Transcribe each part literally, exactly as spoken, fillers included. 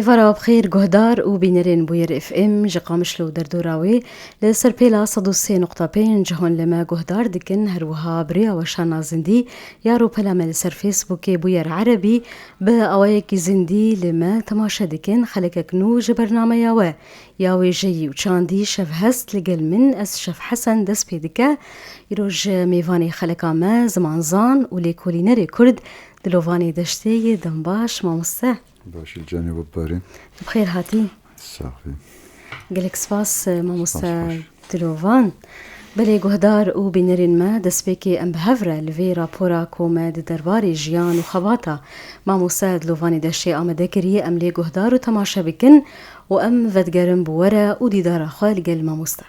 Êvara bi xêr guhdar û bînerên Bûyer F M ji Qamişlo û derdora wê li ser pêla sed û sê nokta pênc hûn li me guhdar dikin, her wiha bi rêya weşana zindî ya rûpela me li ser Facebookê Bûyer Erebî bi awayekî zindî li me temaşe dikin. Xelekek nû ji bernameya we ya wêjeyî û çandî şevhest li gel min, ez Şef Hesen, dest pê dike. Îro ji mêvanê xeleka me, zimanzan û lêkolînerê Kurd Dilovanê Deştê yê. Dem baş, mamoste. Baş î canê we bibarî. Tu bi xêr hatî. Sax bî. Gelek spas, mamoste Spas baş. Dilovan. Belê guhdar û bînerên me, destpêkê em bi hev re li vê rapora ku me di derbarê jiyan û xebata mamoste Dilovanê Deştê amade kiriye, em lê guhdar û temaşe bikin û em vedigerin bi we re û dîdara xwe li gel mamoste.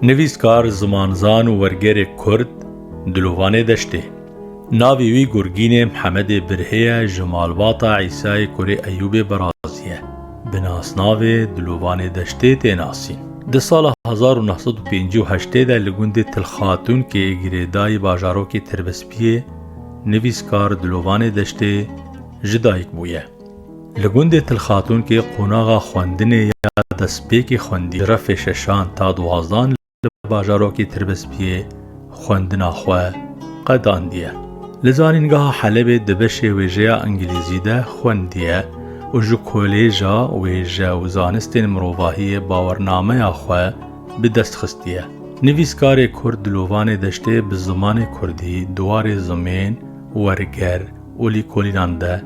Nivîskar, zimanzan û wergerê Kurd Dilovanê Deştê. Navê wî Gurgînê Mihemedê Birhê ye, ji malbata Îsayê Kurê Eyûbê Berazî ye. Bi nasnavê Dilovanê Deştê tê nasîn. Di sala hezar û neh sed û pêncî û heştê de li gundê Tilxatûnkê girêdayî bajarokê Tirbespiyê nivîskar Dilovanê Deştê ji dayik bûye. Li gundê Tilxatûnkê qonaxa xwendinê ya destpêkê xwendiye. Ji refê şeşan ta duwazdan li bajarokê Tirbespiyê xwendina xwe qedandiye. Li Zanîngeha Helebê di beşê wêjeya îngilîzî de xwendiye û ji Kolêja Wêje û Zanistên Mirovahiyê bawernameya xwe bi dest xistiye. Nivîskarê Kurd Dilovanê Deştê bi zimanê Kurdî di warê zimên, werger û lîkolînan de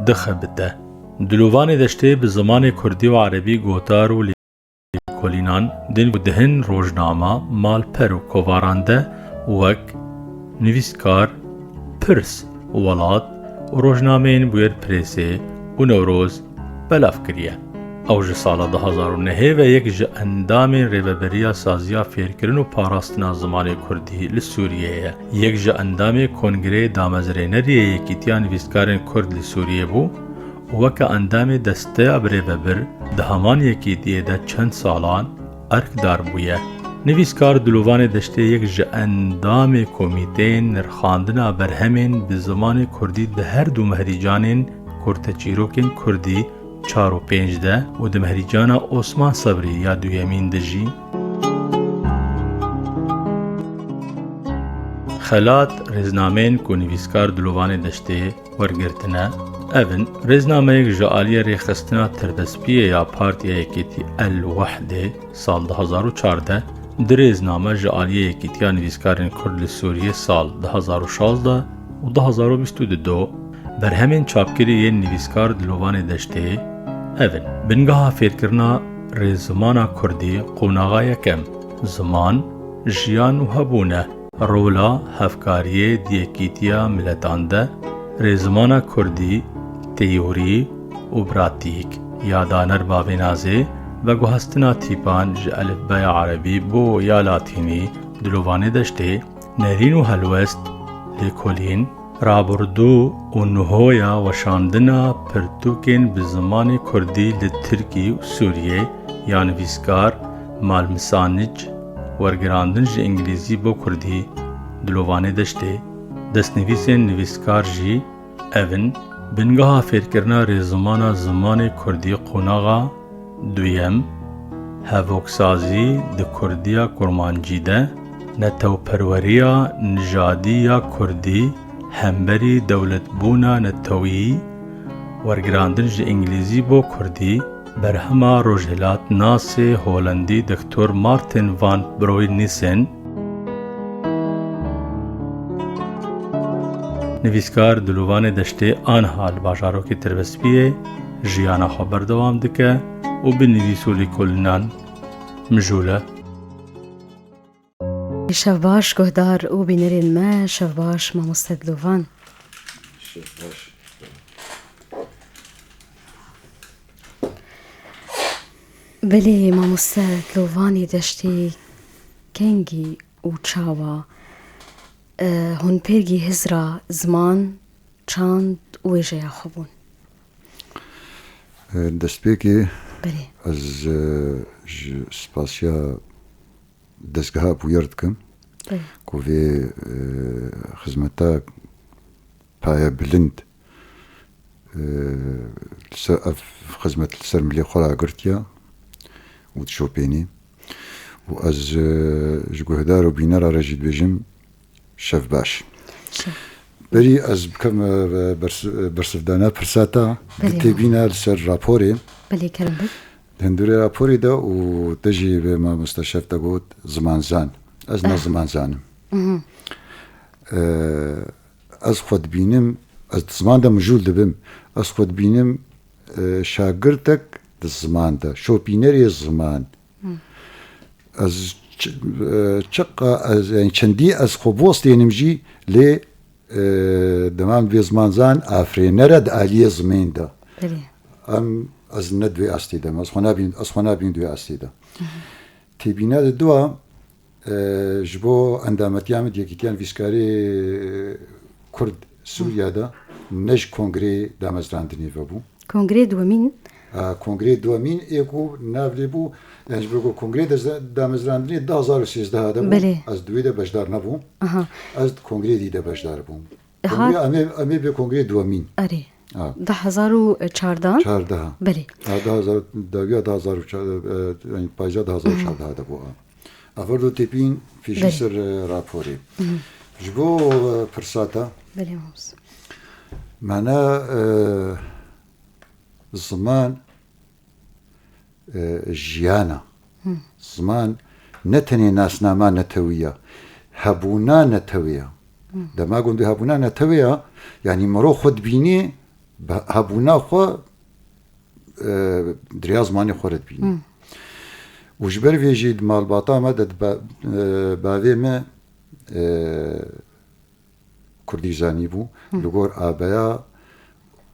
dixebite. Dilovanê Deştê bi zimanê Kurdî û Erebî gotar û lîkolînan dinivî û di hin rojnama, malper û kovaran de wek nivîskar, Pirs, Welat û rojnameyên Bûyer Presê û Newroz belav kiriye. Ew ji sala du hazar û nehê ve yek ji endamên Rêveberiya Saziya Fêrkirin û Parastina Zimanê Kurdî li Sûriyeyê ye. Yek ji endamê Kongreyê Damezrênerî yê Yekîtiya Nivîskarên Kurd li Sûriyê bû û weke endamê desteya bi rêvebir di heman yekîtiyê de çend salan erkdar bûye. Nivîskar Dilovanê Deştê yek ji endamê Komîteyên Nirxandina Berhemên bi Zimanê Kurdî di her du mehrîcanên Kurteçîrokên Kurdî çar û pênc de û di mehrîcana Osman Sebrî ya duyemîn de jî xelat rêznameyên ku nivîskar Dilovanê Deştê wergirtine, ev in: rêznameyek ji aliyê Rêxistina Tirbespiyê ya Partiya Yekîtî El Wehdê sal du hazar û çardeh, du rêzname ji aliyê Yekîtiya Nivîskarên Kurd li Sûriyê sal du hazar û şazdeh û du hazar û bîst û du, berhemên çapkirî yên nivîskar Dilovanê Deştê ev in: Bingeha fêrkirina rêzimana Kurdî, qonaxa yekem, ziman, jiyan û hebûn e. Rola hevkariyê di yekîtiya miletan de, rêzimana kurdî, teorî û pratîk, ya Daner Bavênazê, veguhestina tîpan ji elifbeya erebî bo ya latînî, Dilovanê Deştê, nerîn û helwest, lêkolîn, rabirdû û nihoya weşandina pirtûkên bi zimanê kurdî li Tirkî û Sûriyê ya nivîskar Mal Misanic, wergirandin ji îngilîzî bo kurdî, Dilovanê Deştê, destnivîsên nivîskar jî ev in: Bingeha fêrkirina rêzimana zimanê kurdî, qonaxa duyem, hevoksazî di kurdiya kurmancî de, netewperweriya nijadî ya kurdî, hemberî dewletbûna netewî, wergirandin ji îngilîzî bo kurdî, berhema rojhilatnasê holandî Doktor Martin van Brooij Nissen. Nivîskar Dilovanê Deştê aniha li bajarokê Tirbespiyê jiyana xwe berdewam dike û bi nivîs û lêkolînan mijûl e. Şev baş guhdar û bînerên me, şev baş mamoste Dilovan. Şev baş. Belê mamoste Dilovanê Deştê kengî û çawa, e, hûn pêrgî hizra ziman, çand û wêjeya xwe bûn? E, destpêkê Belê. ez, e, ji spasiya dezgeha Bûyer dikim Belê. ku vê, e, xizmeta Paye bilind, e, li ser ev xizmet li ser milê xwe ragirtiye û dişopênî. Û ez, e, ji guhdar û bînera re jî dibêjim şev baş. Şev. Berî ez bikim, e, bers-, e, bersivdana pirsa te, Belê. Di têbîna li ser raporê. Belê, kerem be. Di hindurê raporê de û te jî bi mamosta şev te got zimanzan. Ez ne Ah. zimanzan im. Mhm. E, ez xwe dibînim, ez di ziman de mijûl dibim. Ez xwe dibînim, e, şagirtek di ziman de, şopînerê ziman. Hmm. Ez çi-, e, çiqa ez, yani çendî ez xwe bostênim jî, lê, e, dema min vê ziman zan, afirênere di aliyê zimên de. Belê. Em, ez ne di wê astê de me, ez xwe nabîn, ez xwe nabîn di wê astê de. Mhm. Têbîna di dua, e, ji bo endametiya min di Yekîtiya Nivîskarê Kurd Sûriya de ne ji kongreyê damezrandinê ve bû. Kongreyê duwemîn? A, kongreyê duwemîn ê ku nav lê bû, yani ji bo ku kongreyê de-, damezrandinê du hazar û sêzdeh de bû. Belê. Ez di wê de beşdar nebûm. Aha. Ez di kongreyê dî de beşdar bûm. Aha. Kongreya, em ê, em ê bê kongreyê duwemîn. Erê. Ha. Du hazar û çardeh? Çardeh. Belê. Ha, du hazar, dawiya du hazar û çardeh, e, yani payîza du hazar û çardeh de bû, ha. Averdo têpîn fêşî Belê. ser, e, raporê. Hı. Ji bo, e, pirsa te, Belê, mamoste. Mana, e, ziman, e, jiyan e. Hı. Ziman ne tenê nasnama netewî ye, hebûna netewê ye. Hı. Dema ku em dê hebûna netewê ye, yanî mirov xwe dibînî, bi hebûna xwe, e, di rêya zimanê xwe re dibînî. Hı. Û ji ber vê jî di malbata me de, di ba-, e, bavê me, e, kurdî zanîbû. Hı. Li gor abeya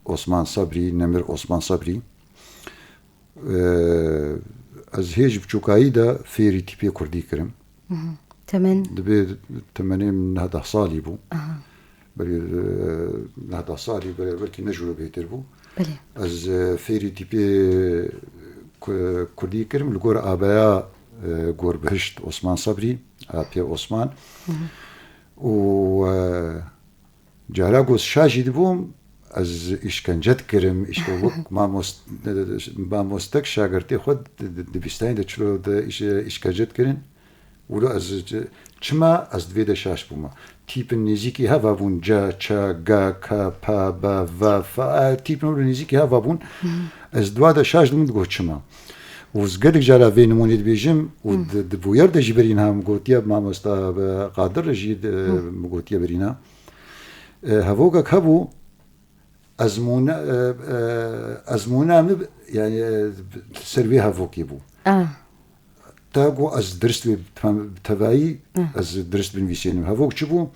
Osman Sabrî, Nemir Osman Sabrî, e, ez hê ji biçûkayî de fêrî tîpê kurdî kirim. Hı hı. Temen? Dibê temenê min neh deh salî bû. Aha. Belê, e, neh deh salî, belê belkî ne jû bêtir bû. Belê. Ez, e, fêrî tîpê ku-, kurdî kirim, li gor abeya, e, Gorbihişt Osman Sabrî, apê Osman. Hı hı. Û, e, cara ku ez şaş jî dibûm, ez îşkence dikirim, îşke-, wek mamos-, mamostek şagirtê xwe di, di, dibistayîn de çilo de îş-, îşkence dikirin. Wilo ez çi-, çima ez di vê de şaş bûme? Tîpin nêzîkî heva bûn, ca, ça, ga, ka, pa, ba, va, fa, e, tîpin wilo nêzîkî heva bûn. Hı. Ez di wa de şaş dibûm, digot çima. Û ez gelek cara vê nimûnê dibêjim û Hı. di, di bûyer de jî berî niha min gotiye, mamosta, e, Qadir jî, e, Hı. min gotiye berî niha. E, hevokek hebû, ezmûne-, e, e, ezmûna min, yani, e, ser vê hevokê bû. Ah. Ta ku ez dirist wê bi tevayî, Ah. ez dirist binivîsênim. Hevok çi bû?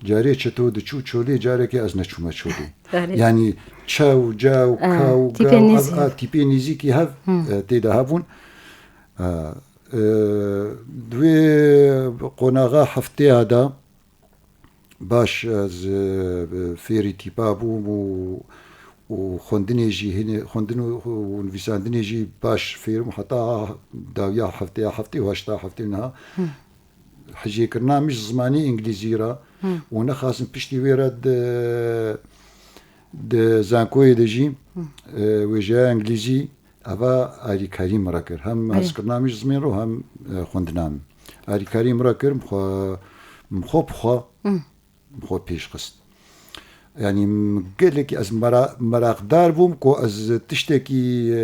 Carê çeto diçû çolê, carekê ez neçûme çolê. Belê. Yani, ça û ca û Ah, ka û tîpê ga û nêzî. a, tîpê nêzîkî hev, Hmm. e, tê de hebûn. E, e, di wê qonaxa heftêya de, Baş, ez, e, fêrî tîpa bûm û, û xwendinê jî hinê, xwendin û, û nivîsandinê jî baş fêr bûm. Heta dawiya heftêya heftê û heşta heftê niha Hı. hicêkirina min ji zimanê îngilîzî re Hı. û nexasim piştî wê re di, di zankoyê de jî, Hı. e, wêjeya îngilîzî Eva alîkarî min re kir. Hem Belê. hezkirina min ji zimên re û hem, e, xwendina min. Alîkarî min re kir, min xwe, min xwe bi xwe, Hı. min xwe pêş xist. Yanî min gelekî ez mera-, meraqdar bûm ku ez tiştekî, e,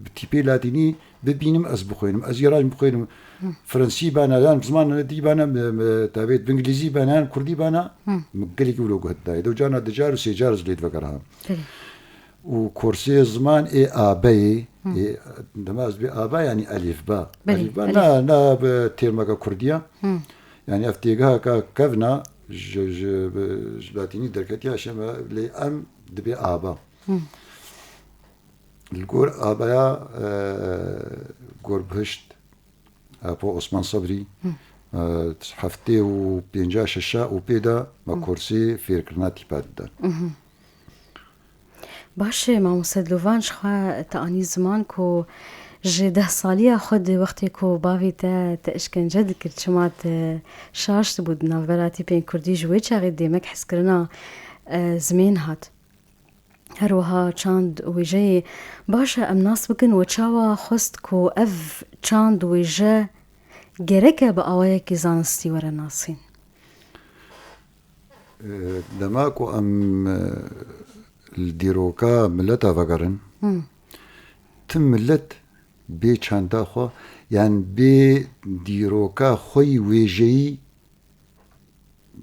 bi tîpê latînî bibînim, ez bixwînim. Ez î re jî bixwînim. Hı. Fransî bana, yan ziman dî bana, me, me, tavêt bi îngilîzî bana, yan kurdî bana, Hı. min gelekî wilo guh daye. Ew carna di car û sê car ez lê divegeraham. Belê. Û kursê ziman ê abeyê, Hı. ê, dema ez bê aba, yanî elîfba. Belê, Elîfba elîf. na, na bi têrmeke kurdî ye. Hı. Yanî ev têgiheke kevna ji, ji, bi, ji latînî derketiya şeme, lê em dibê aba. Hı. Li gor abeya, e, Gorbihişt, Apo Osman Sebrî, Hı. e, heftê û pênca şeşa û pê de me Hı. kursê fêrkirina tîpa didin. Mhm. Baş e, mamoste Dilovan, ji xwe te anî ziman ku ji deh saliya xwe di wextê ku bavê te, te işkence dikir, çima te şaş dibû di navbera tîpên kurdî, ji wê çaxê demek hezkirina e, zimên hat. Her wiha çand û wêjeyê baş e em nas bikin we çawa xwest ku ev çand û wêje gereke bi awayekî zanistî were nasîn? E, dema ku em, e, li dîroka mileta vegerin, Hmm. tim milet bê çanda xwe, yan bê dîroka xwe yî wêjeyî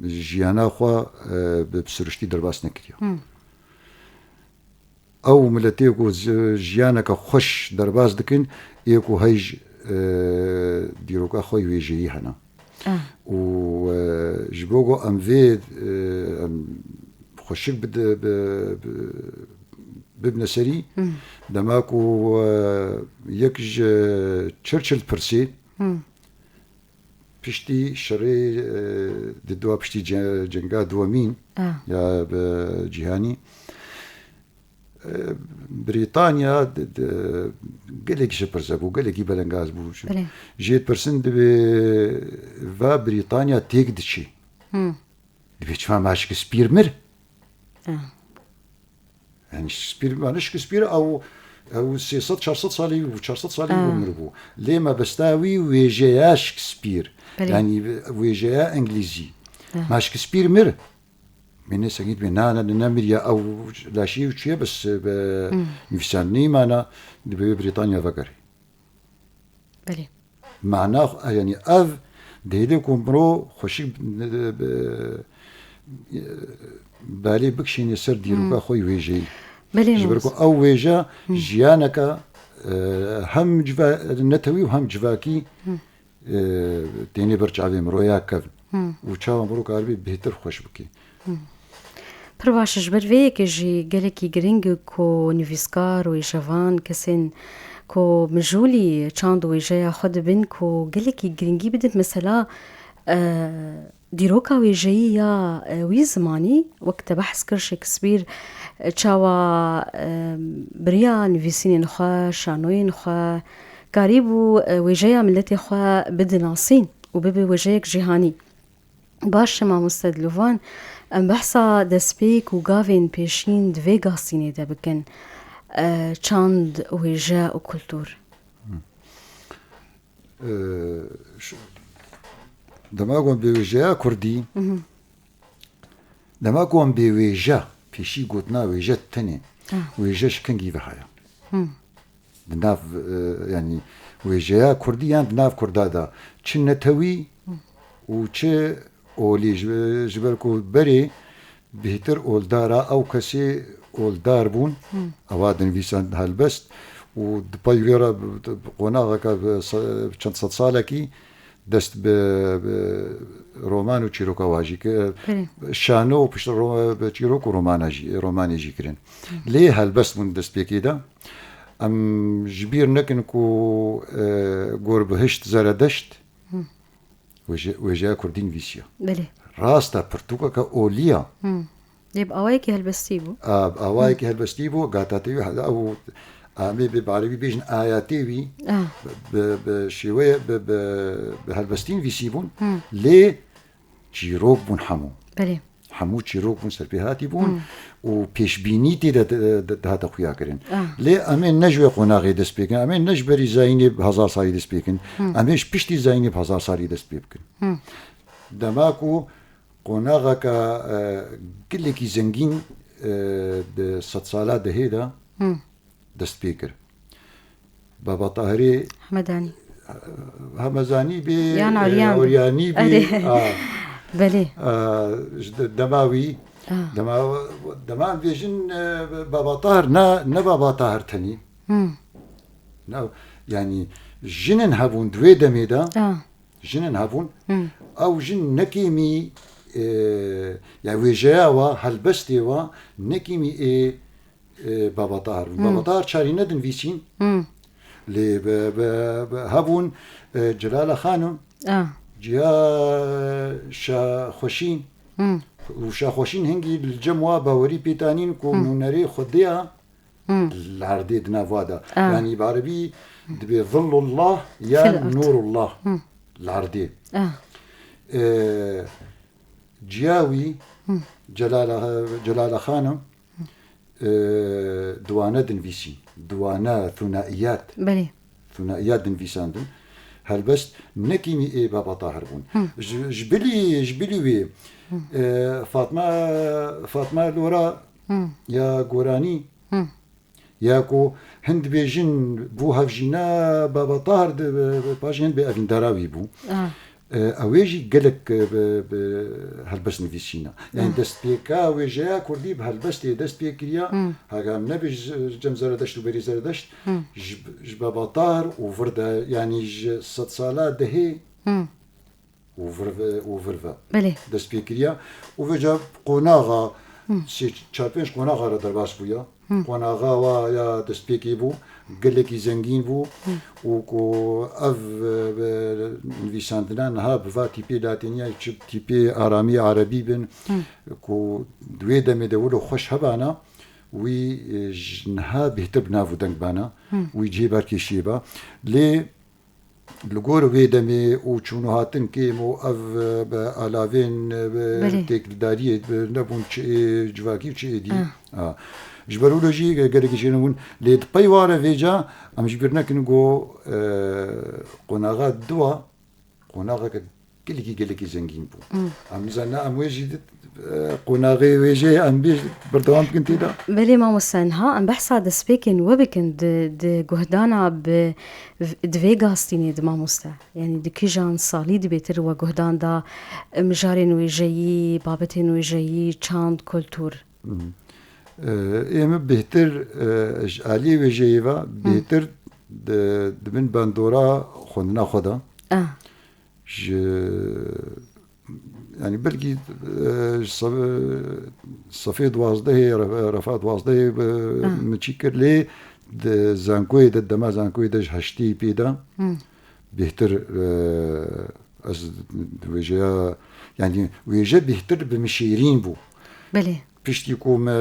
jiyana xwe, e, bi, bi siruştî derbas nekiriye. Hmm. Ew miletê ku zi-, jiyaneke xweş derbas dikin, ê ku hej, e, dîroka xwe yî wêjeyî hene. Ah. Û, e, ji bo ku em vê, e, em xweşik bide-, bi-, bi-, bibine serî, Hmm. dema ku, e, yek ji Churchill pirsê, Hmm. piştî şerê, e, di dua piştî ce-, cenga duwemîn Ah. ya bi cîhanî, e, Brîtanya di, di, gelekî ji pirse bû, gelekî belengaz bû. Belê. Jê dipirsin, divê va Brîtanya têk diçî. Hmm. Divê çima ma Shakespeare mir? Ah. Yani Shakespeare, yani Shakespeare ew, ew sê sed çar sed salî bû, çar sed salî bû Ah. mir bû. Lê mebesta wî wêjeya Shakespeare. Belê. Yani wêjeya Îngilîzî. Ah. Ma Shakespeare mir. Min ne sengît bê, na, na, ne, nemiriye, ew laşî ew çûye, bes, e, be, Hmm. nivîsandinê mana, divê Brîtanya vegerê. Belê. Mana xwe, yani ev dihêle ku mirov xweşik bi, bi, belê bikişîne ser dîroka Hmm. xwe yî wêjeyî. Belê Ji ber ku mamoste. ew wêje Hmm. jiyaneke, e, hem civa-, netewî û hem civakî Hmm. e, tênê ber çavê mirov ya kevn. Hmm. Û çawa mirov karibî bêhtir xweş bikî. Hmm. Pir baş e, ji ber vê yekê jî gelekî giring e ku nivîskar û wêjevan, kesên ku mijûlî çand û wêjeya xwe dibin, ku gelekî giringî bidin. Mesela, e, dîroka wêjeyî ya, e, wî zimanî, wek te behs kir Shakespeare, e, çawa, e, bi riya nivîsînên xwe, şanoyên xwe, karîbû, e, wêjeya miletê xwe bide nasîn û bibe wêjeyek cîhanî. Baş e, mamoste Dilovan, em behsa destpêk û gavên pêşîn di vê gazînê de bikin, e, çand, wêje û kultur. Ee, şu, dema ku em bê wêjeya kurdî, Mhm. dema ku em bê wêje, pêşî gotina wêje tenê, Ah. wêje ji kengî ve haya. Hmm. Di nav, e, yani wêjeya kurdî yan di nav kurda de çi netewî Hmm. û çi olî ji, ji ber ku berê bêhtir oldar a, ew kesê oldar bûn, Hmm. ewa dinivîsan helbest û di pey wê re bi, bi qonaxeke bi se-, çend sed salekî dest bi, bi roman û çîroka wa jî kir. Belê. Şano û piştre ro-, bi çîrok û romana jî, romanê jî kirin. Hmm. Lê helbest bûn destpêkê de. Em ji bîr nekin ku, e, Gorbihişt Zeredeşt Hmm. wêje-, wêjeya kurdî nivîsiya. Belê. Rast e, pirtûkeke olî ya. Hmm. Lê bi awayekî helbestî bû. A, bi awayekî Hmm. helbestî bû, gatatê wî he-, ew amê bi, bi erebî bêjin ayatê wî Ah. bi, bi şêweye, bi, bi, bi helbestî nivîsî bûn. Hmm. Lê çîrok bûn hemû. Belê. Hemû çîrok bûn, serpêhatî bûn Hmm. û pêşbînî tê de, de, de, de hate xuya kirin. Ah. Lê em ê ne ji wê qonaxê dest pê kin, em ê ne ji berî zayînê bi hezar salî dest pê kin, Hmm. em ê ji piştî zayînê bi hezar salî dest pê bikin. Hmm. Dema ku qonaxeke, e, gelekî zengîn, e, di sedsala dehê de Hmm. dest pê kir. Baba Tahirê Hemedanî. Hemezanî bê, Yan e, Uryan bê. Uryanî bê. Erê. A, Belê. a, ji de-, dema wî, A. dema, dema em bêjin, e, Baba Tahir, ne, ne Baba Tahir tenî. Hmm. Ne, yani jinin hebûn di wê demê de, A. jinin hebûn, Hmm. ew jin nekêmî, e, ya wêjeya wa, helbestê wa, nekêmî ê, e, Baba Tahir bûn. Hmm. Baba Tahir çarî nedinivîsîn. Hmm. Lê be, be, be, hebûn, e, Celala Xanûm, Ah. Ciya Şaxweşîn. Hmm. Û Şaxweşîn hingî li cem wa bawerî pêtanîn ku Hmm. nûnerê Xwedê ya Hmm. li erdê di nav wa de. Ah. Yanî bi erebî dibê Zillullah yan Fil ard. Nûrullah Hmm. li erdê. Ah. E, Ciya wî Celala, Celala Xanim, e, diwane dinivîsîn. Diwane, thunaiyat. Belê. Thunaiyat dinivîsandin. Helbest ne kîmî ê Baba Tahir bûn. Ji, ji bilî, ji bilî wê, e, Fatma, Fatma Lora ya Goranî, ya ku hin dibêjin bû hevjîna Baba Tahir, di, paşê hin bê evîndara wî bû. Ah. E, ew ê jî gelek, e, bi, bi helbest nivîsîna. Yani destpêka wêjeya kurdî bi helbestê dest pê kiriya. Hega em nebêj cem Zeredeşt û berî Zeredeşt, ji, ji Baba Tahir û vir de, yani ji sedsala dehê û vir ve, û vir ve Belê. dest pê kiriya. Û vêca qonaxa, sê, çar pênc qonaxa re derbas bûya. Qonaxa wa ya destpêkê bû, gelekî zengîn bû û ku ev, e, nivîsandina niha bi va tîpê latînî ya, çi tîpê aramî erebî bin, ku di wê demê de wilo xweş hebana, wî, e, ji niha bêhtir bi nav û deng bana, wî cihê berkêşiyê ba. Lê li gor wê demê û çûn û hatin kêm û ev, e, bi alavên, e, bi Belê. têkildariyê, bi nebûn çi ê civakî û çi ê dî. Ah. Ha. Ji ber wilo jî gelekî jê nebûn. Lê di pey wa re vêca em ji bîr nekin ku, e, qonaxa diwa, qonaxeke gelekî, gelekî zengîn bû. Em nizanin em wê jî di, e, qonaxê wêjeyê em bê berdewam bikin tê de. Belê mamoste, niha em behsa destpêkên we bikin di, di guhdana bi, di vê gastînê di mamoste. Yani di kîjan salî di bêtir we guhdan da, e, mijarên wêjeyî, babetên wêjeyî, çand, kultur? E, ê min bêhtir, e, ji aliyê wêjeyê ve bêhtir di, di bin bandora xwendina xwe de. Ah. Ji, yani belkî, e, ji sef-, sefê duwazdehê, re-, refa duwazdehê, e, min çî kir, lê di zankoyê de, dema zankoyê de ji heştê pê de bêhtir, e, ez wêjeya, yani wêje bêhtir bi min şêrîn bû. Belê. Piştî ku me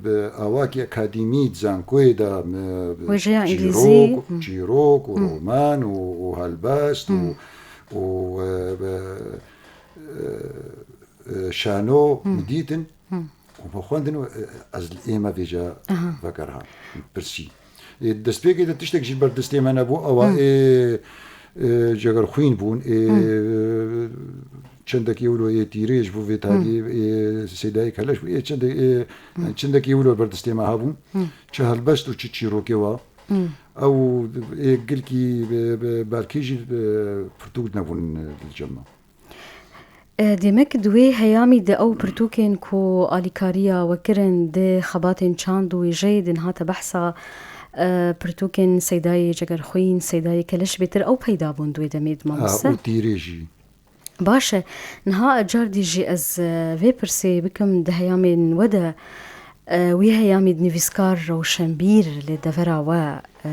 bi awakî akademî di zankoyê de me Wêjeya îngilîzî. çîrok, çîrok û roman û, û helbest û, û, e, be, e, e, şano min dîtin û me xwendin û, e, ez li ê me vêca Aha. vekeriha, pirsî. Ê, destpêkê de tiştek jî ber destê me nebû, ewa Hı. ê, ê, cegerxwîn bûn, ê, Hı. çendekî wilo ê tîrêj bû vê tarî, ê, Seydayê Keleş bû, ê, çendek, ê, yani çendekî wilo ber destê me hebûn. Hı. Çi helbest û çi çîrokê wa. Hı. Ew ê gilkî, ê, ê, belkî jî, ê, pirtûk nebûn, ê, li cem me. E, demek di wê heyamî de ew pirtûkên ku alîkariya we kirin di xebatên çand û wêjeyê de niha te behsa, e, pirtûkên Seydayê Cegerxwîn, Seydayê Keleş bêtir ew peyda bûn di wê demê de mamoste? Ha, û tîrê jî. Baş e, niha car dî jî ez, e, vê pirsê bikim di heyamên we de, e, wî heyamî di nivîskar, rewşenbîr li devera we, e,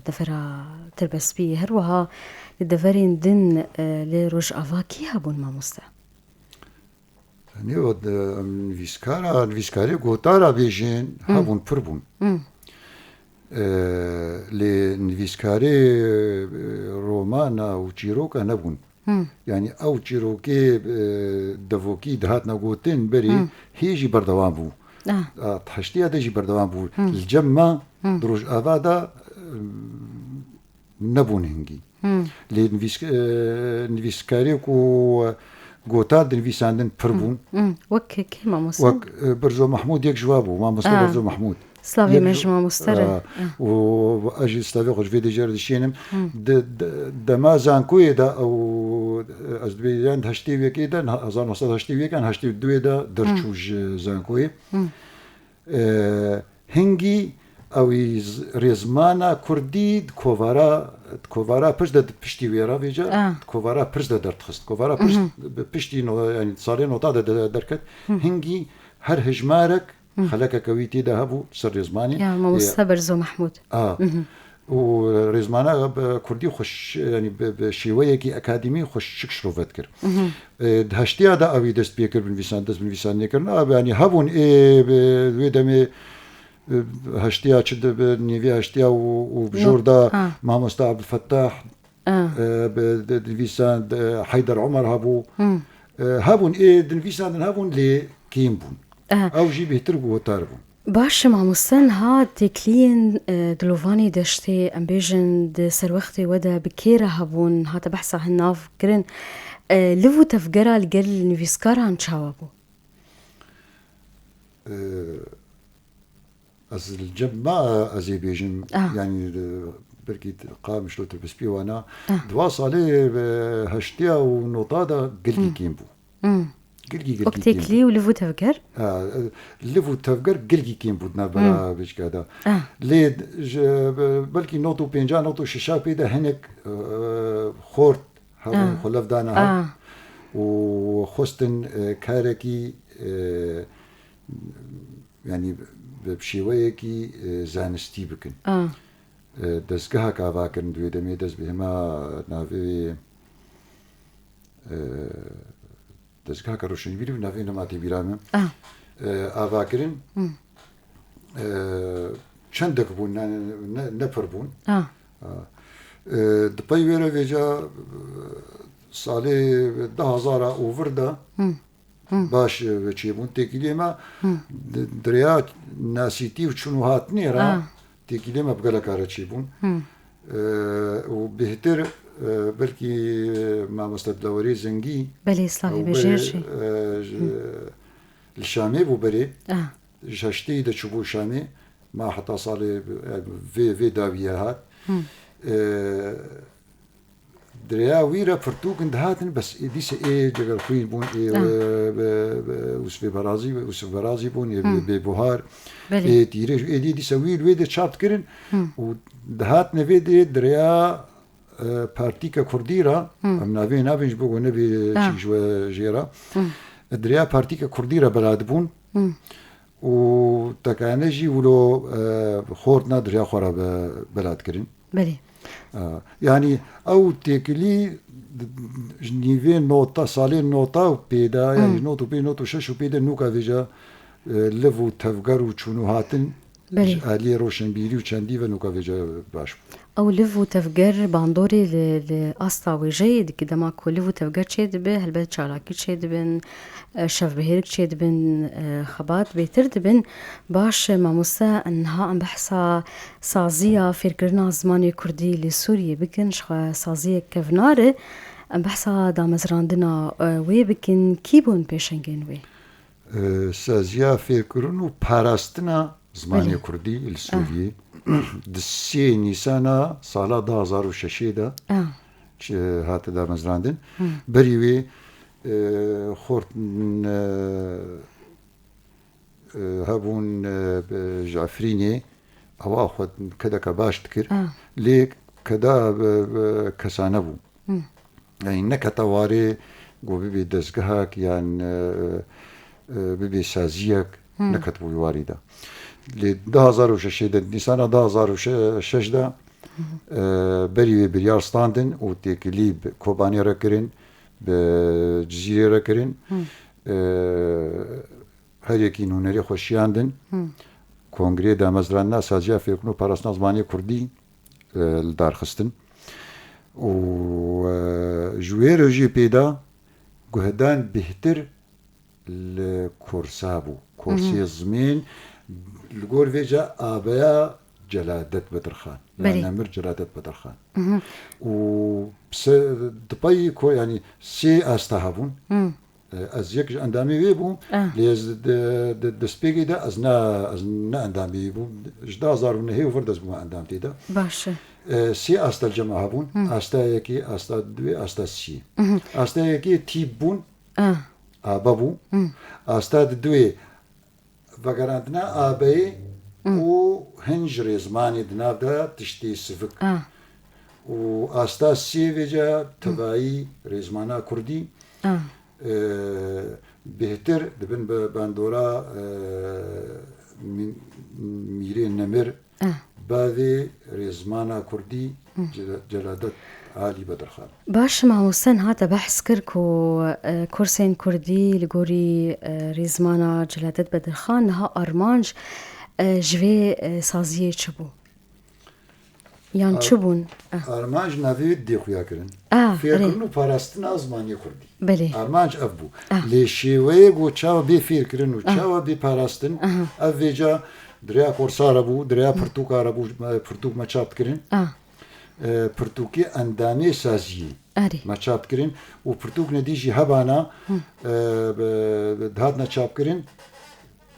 devera Tirbespî, her wiha li deverên din, e, li Rojava kî hebûn mamoste? Tenê o de, em, nivîskara, nivîskarê gotara bêjin Hı. hebûn, pir bûn. Hı. E, lê nivîskarê, e, romana û çîroka nebûn. Hı. Yani ew çîrokê, e, devokî dihatne gotin berê Hı. hê jî berdewam bû. Ah. A, heştiya de jî berdewam bû. Hı. Li cem me Hı. di Rojava de, e, nebûn hingî. Hı. Lê nivîsk-, e, nivîskarê ku gotar dinivîsandin pir bûn. Hı. Wek kê mamoste? Wek, e, Birzo Mahmûd yek ji wa bû, mamoste Ah. Birzo Mahmûd. Slavê Yek me ji ji mamoste re. Ah. Ah. Û ez jî slavê xwe ji vê dê jê re dişênim. Hı. Di, di, dema zankoyê de ew, e, ez dibêjim heştê û yekê de, niha hezar neh sed heştê û yek an heştê û duyê de derçû Hı. ji zankoyê. Hı. E, hingî ew ê z-, rêzmana kurdî di kovara, di kovara pişt de di piştî wê re vêca, Ah. di kovara pişt de derdixist. Kovara pişt, Mhm. bi piştî no-, yani salê nota de, de derket. Hı. Hingî her hijmarek Hı. xelekeke wî tê de hebû ser rêzmanê. Ya, Ê, mamoste Berzo Mahmûd. A. Mhm. Û rêzmana bi kurdî xwe ş-, yani bi, bi şêweyekî akademî xwe şik şirove dikir. Mhm. E, di heştiya de ew ê dest pê kir binivîsan, dest binivîsan nêkirin. A, yani hebûn ê, bi, wê demê, e, heştiya çi di, bi nêvî heştiya û, û bi Not. jor de Ha. mamoste Abdulfettah, Ah. e, bi, di, dinivîsan, di, Heyder Omer hebû. Hmm. E, hebûn, ê dinivîsandin hebûn, lê kêm bûn. Aha. Ew jî bêhtir gotar bûn. Baş e, mamoste, niha têkiliyên, e, Dilovanê Deştê, em bêjin, di serwextê we de bi kê re hebûn, hate behsa hin nav kirin. E, liv û tevgera li gel nivîskaran çawa bû? E, Ez li cem me ez ê bêjim, Ah. yanî, e, belkî Qamişlo, Tirpispî wana. Ah. Di va salê, e, heştiya û nota de gelkî Hmm. kêm bû. Hmm. Gelkî, Wek gelkî kêm bû. têkilî û liv û tevger? Ha, e, liv û tevger gelkî kêm bû di navbera Hmm. vê çika de. Ah. Lê ji, e, belkî not û pênca, not û şeşa pê de hinek, e, xort hebûn, Ah. xwe lev dana hev Ah. û xwestin, e, karekî, e, yanî bi şêweyekî, e, zanistî bikin. Ah. E, dezgehek ava kirin di wê demê, dest bi hema navê, e, dezgeheke roşenbîrî û navê nema tê bîra min. Ah. E, ava kirin. Hmm. E, çendek bûn, ne, ne, ne pir bûn. Ah. Ah. E, di pey wê re vêca, e, salê du hezar û vir de Hmm. Hmm. baş, e, çêbûn. Têkiliyê me Hmm. di, di rêya nasîtî û çûn û hatinê re Ah. têkiliyê me bi geleka re çêbûn. Hmm. E, û bêhtir, e, belkî, e, mamoste Dilawerê Zengî Belê, slavê ew bêje berê, jî. e, ji, Hmm. li Şamê bû berê. Ah. Ji heştê de çûbû Şamê. Ma heta salê, e, vê, vê dawiye hat. Hmm. E, Di rêya wî re pirtûk in dihatin, bes ê dîse ê cegerxwîn bûn, ê Ah. bi, bi, Ûsfê Berazî, Ûsif Berazî bûn, ê Hmm. bê, bê buhar, Belê. ê tîrêj, ê dî dîse wî li wê de çap dikirin Hmm. û dihatine vê dê di rêya, e, partîke kurdî re, Hmm. em navê nabin ji bo ku nebê Ah. çîk ji we jê re. Hmm. Di rêya partîke kurdî re bela dibûn Hmm. û tekane jî wilo, e, xortina di rêya xwe re be, bela dikirin. Belê. A, yanî ew têkilî di, ji nîvê nota, salê nota û pê de, yanî Hmm. not û pê, not û şeş û pê de nûka vêca, e, liv û tevger û çûn û hatin Belê. ji aliyê roşenbîrî û çendî ve nûka vêca baş bû. Ew liv û tevger bandorê li, li asta wêjeyê dike. Dema ku liv û tevger çêdibe, helbet çalakî çêdibin, e, şevbihêrik çêdibin, e, xebat bêtir dibin. Baş e, mamoste, niha em behsa saziya fêrkirina zimanê kurdî li Sûriyê bikin, ji xwe saziyek kevnar e. Em behsa damezrandina, e, wê bikin. Kî bûn pêşengên wê? E, saziya fêrkirin û parastina zimanê Belê. kurdî li Ah. Sûriyê di sê Nîsana sala du hazar û şeşê de Ah. çi-, hate damezrandin. Hmm. Berî wê, e, xort, e, e, hebûn, e, bi, ji Efrînê, ewa xwe kedeke baş dikir. Ah. Lê keda, e, e, kesane bû. Hmm. Yanî nekete warê ku bibê dezgehek yan, e, e, bibê saziyek, Hmm. neketibû wî warî de. Lê du hazar û şeşê de, Nîsana du hazar û şeş de, e, berî wê biryar standin û têkilî bi Kobanê re kirin, bi Cizîrê re kirin. Hmm. E, her yekî nûnerê xwe şiyandin. Hmm. Kongreyê damezrandina saziya fêrkirin û parastina zimanê kurdî, e, li dar xistin. Û, e, ji wê rojê pê de guhdan bêhtir li korsa bû. Korsê Mhm. zimên li gor vê ca abeya Celadet Bedirxan. Yan Belê. Nemir Celadet Bedirxan. Mhm. Û se-, di pey ko-, yanî sê asta hebûn. Hmm. E, ez yek ji endamê wê bûm, Ah. lê ez di, di destpêkê de ez ne, ez ne endamê wê bûm. Ji du hazar û nehê û vir dest bûme endam tê de. Baş e. E, sê asta li cem me hebûn. Hmm. Asta yekê, asta duwê, asta siyê. Mhm. Asta yekê tîp bûn, Ah. abe bû. Hmm. Asta di duwê vegerandina abeyê Hmm. û hin ji rêzmanê di nav de tiştê sivik. Ah. Û asta sê vêca tevayî rêzmana kurdî, Ah. e, bêhtir dibin bi bandora, e, mî-, mîrê nemir Ah. bavê rêzmana kurdî Cela-, Celadet Alî Bedirxan. Baş, mamoste, niha te behs kir ku, e, kursên kurdî li gorî, e, rêzmana Celadet Bedirxan niha armanc, e, ji vê, e, saziyê çi bû? Yan çi bûn? Ah. Armanc navê wê didê xuya kirin. Ah, fêrkirin û parastina zimanê kurdî. Belê. Armanc ev bû. Ah. Lê şêweyê ku çawa bê fêrkirin û çawa bê parastin, ev vêca direya korsara bû, direya pirtûkara bû, pirtûk me çap dikirin. Ah. E, pirtûkê endamê saziyê me çap dikirin û pirtûkne dî jî hebana, e, bi, bi, dihatine çapkirin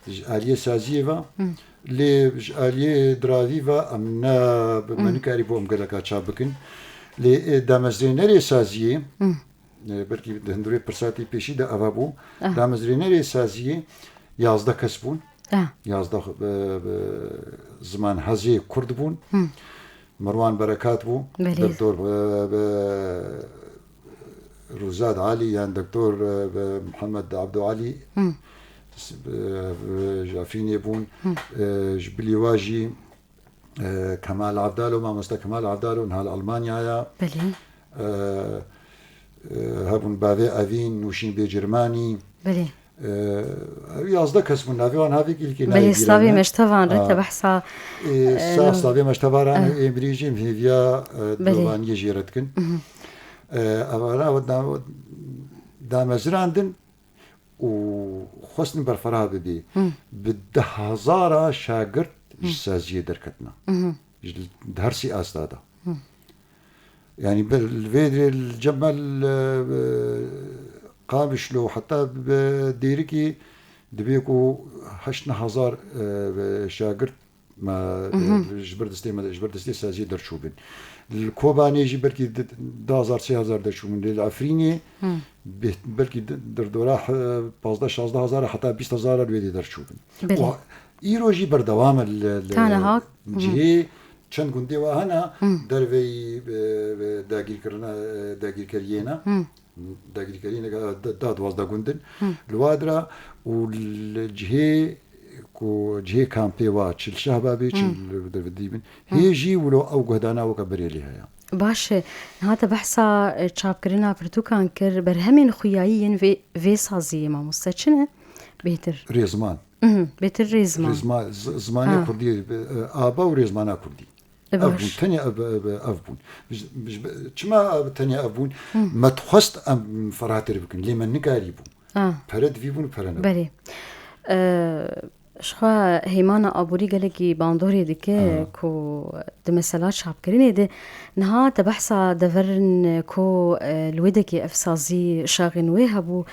ji aliyê saziyê ve. Lê ji aliyê diravî ve em ne bi, me nikarîbû em geleka çap bikin. Lê, e, damezrênerê saziyê, e, belkî di hundirê pirsa te pêşî de eva bû, damezrênerê saziyê yazdeh kes bûn. Ah. Yazdeh, e, e, ziman hezê kurd bûn. Mirwan Berekat bû, Belê. Doktor, e, e, Rûzad Alî, yan Doktor, e, e, Mihemed Abdû Alî, s-, e, e, ji Efrînê bûn, e, ji bilî wa jî, e, Kemal Avdalo, mamoste Kemal Avdalo, niha li Almanyaya. Belê. E, e, hebûn Bavê Evîn, Nûşîn Bêcirmanî. Belê. E, ew yazdeh kes bûn, navê wan havêk îlkê Belê, nayê slavê bîrane. Me ji te van re, Ha. Te behsa, Ê, e, sa no. Slavê me ji te varan, Ah. Ê mirî jî em hêviya, e, Belê. Dovaniyê jê re dikin. Mhm. E, evana ew da-, damezirandin û xwestin berfireh bibî. Hmm. Bi deh hezara şagirt ji Hmm. saziyê derketina. Mhm. Ji, di her sî asta de. Hmm. Yani, bi, li vê dirê li cem me li, e, Qamişlo heta bi Dêrikî dibê ku heşt neh hezar, e, şagirt me, e, Mhm. ji ber destê me, ji ber destê saziyê derçûbin. Li Kobanê jî belkî di, du hezar, sê hezar derçûbin. Lê li Efrînê Hmm. bê-, belkî di, derdora, e, pazdeh şazdeh hezar heta bîst hezar li wê dê derçûbin. Belê. Û îro jî berdewam e li, li Ta niha, mhm. cihê çend gundê wa hene Hmm. derveyî, e, e, dagîrkirina, e, dagîrkeriyê ne. Hmm. Dagîrkeriyê ne, da, da duwazdeh gund in. Hmm. Li wa dira û li cihê ku cihê kampê wa çi li Şehbabê, çi Hmm. li derve dî bin. Hmm. Hê jî wilo ew guhdana weke berê lê heye. Baş e. Niha te behsa, e, çapkirina pirtûkan kir, berhemên xuyayî yên vê, vê saziyê mamoste çi ne? Bêtir. Rêzman. Mhm, bêtir rêzman. Rêzma-, z-, zimanê Ha. kurdî, e, aba û rêzmana kurdî. E, Ev baş. bûn, tenê ev, ev, ev bûn. Ji, ji, çima ev, tenê ev bûn? Hı. Me dixwest em ferahtir bikin, lê me nikarî bû. Ha. Pere divî bûn, pere nebû. Belê. E, Jixwe hêmana aborî gelekî bandorê dike Ha. ku di mesela çapkirinê de niha te behsa deverin ku, e, li wê dekê ev sazî şaxên wê hebû,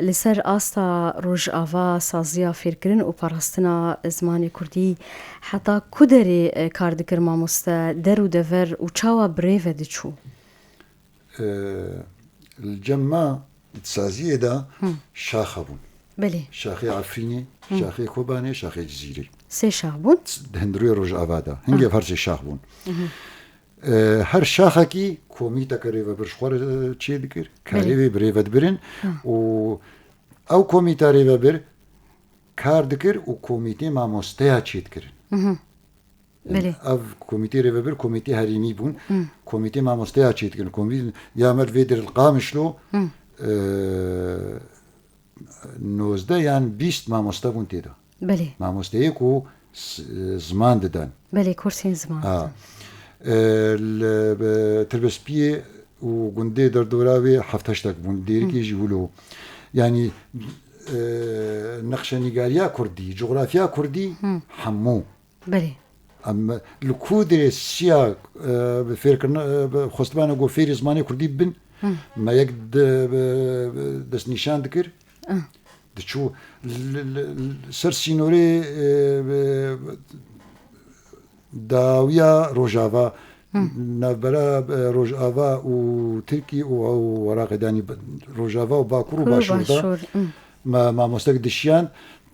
li ser asta Rojava saziya fêrkirin û parastina zimanê kurdî heta ku derê, e, kar dikir mamoste, der û dever û çawa bi rê ve diçû? E, li cem me di saziyê de Hı. şax hebûn. Belê. Şaxê Efrînê, Hı. şaxê Kobanê, şaxê Cizîrê. Sê şax bûn? Di hundirê Rojava de. Hingê Ah. ev her sê şax bûn. Mhm. E, her şaxekî komîteke rêvebir ji xwe re çê dikir, karê Belê. wê bi rê ve dibirin Hı. û ew komîta rêvebir kar dikir û komîtê mamosteya çê dikirin. Mhm. Belê. Ev komîtê rêvebir, komîtê herêmî bûn. Hmm. Komîtê mamosteya çêdikirin. Komî-, ya me li vê dir li Qamişlo, Hmm. e, nozdeh yan bîst mamoste bûn tê de. Belê. Mamosteyê ku s-, ziman didan. Belê, kursên ziman Ha. didan. E, li, e, Tirbespiyê û gundê derdora wê heft heştek bûn. Dêrikê Hmm. jî wilo. Yani, e, nexşenîgariya kurdî, cografya kurdî Hmm. hemû. Belê. Em li ku dirê siya, e, bi fêrkirin, e, bi xwestibana ku fêrî zimanê kurdî bibin, Hı. me yek di, bi, bi destnîşan dikir. Ah. Diçû li, li, li, ser sînorê, e, bi, dawiya Rojava, Hı. navbera, e, Rojava û Tirkî û ew weraqê danî bi, Rojava û Bakur û Kur û Başûr de. Başûr, hı. Me mamostek dişiyan,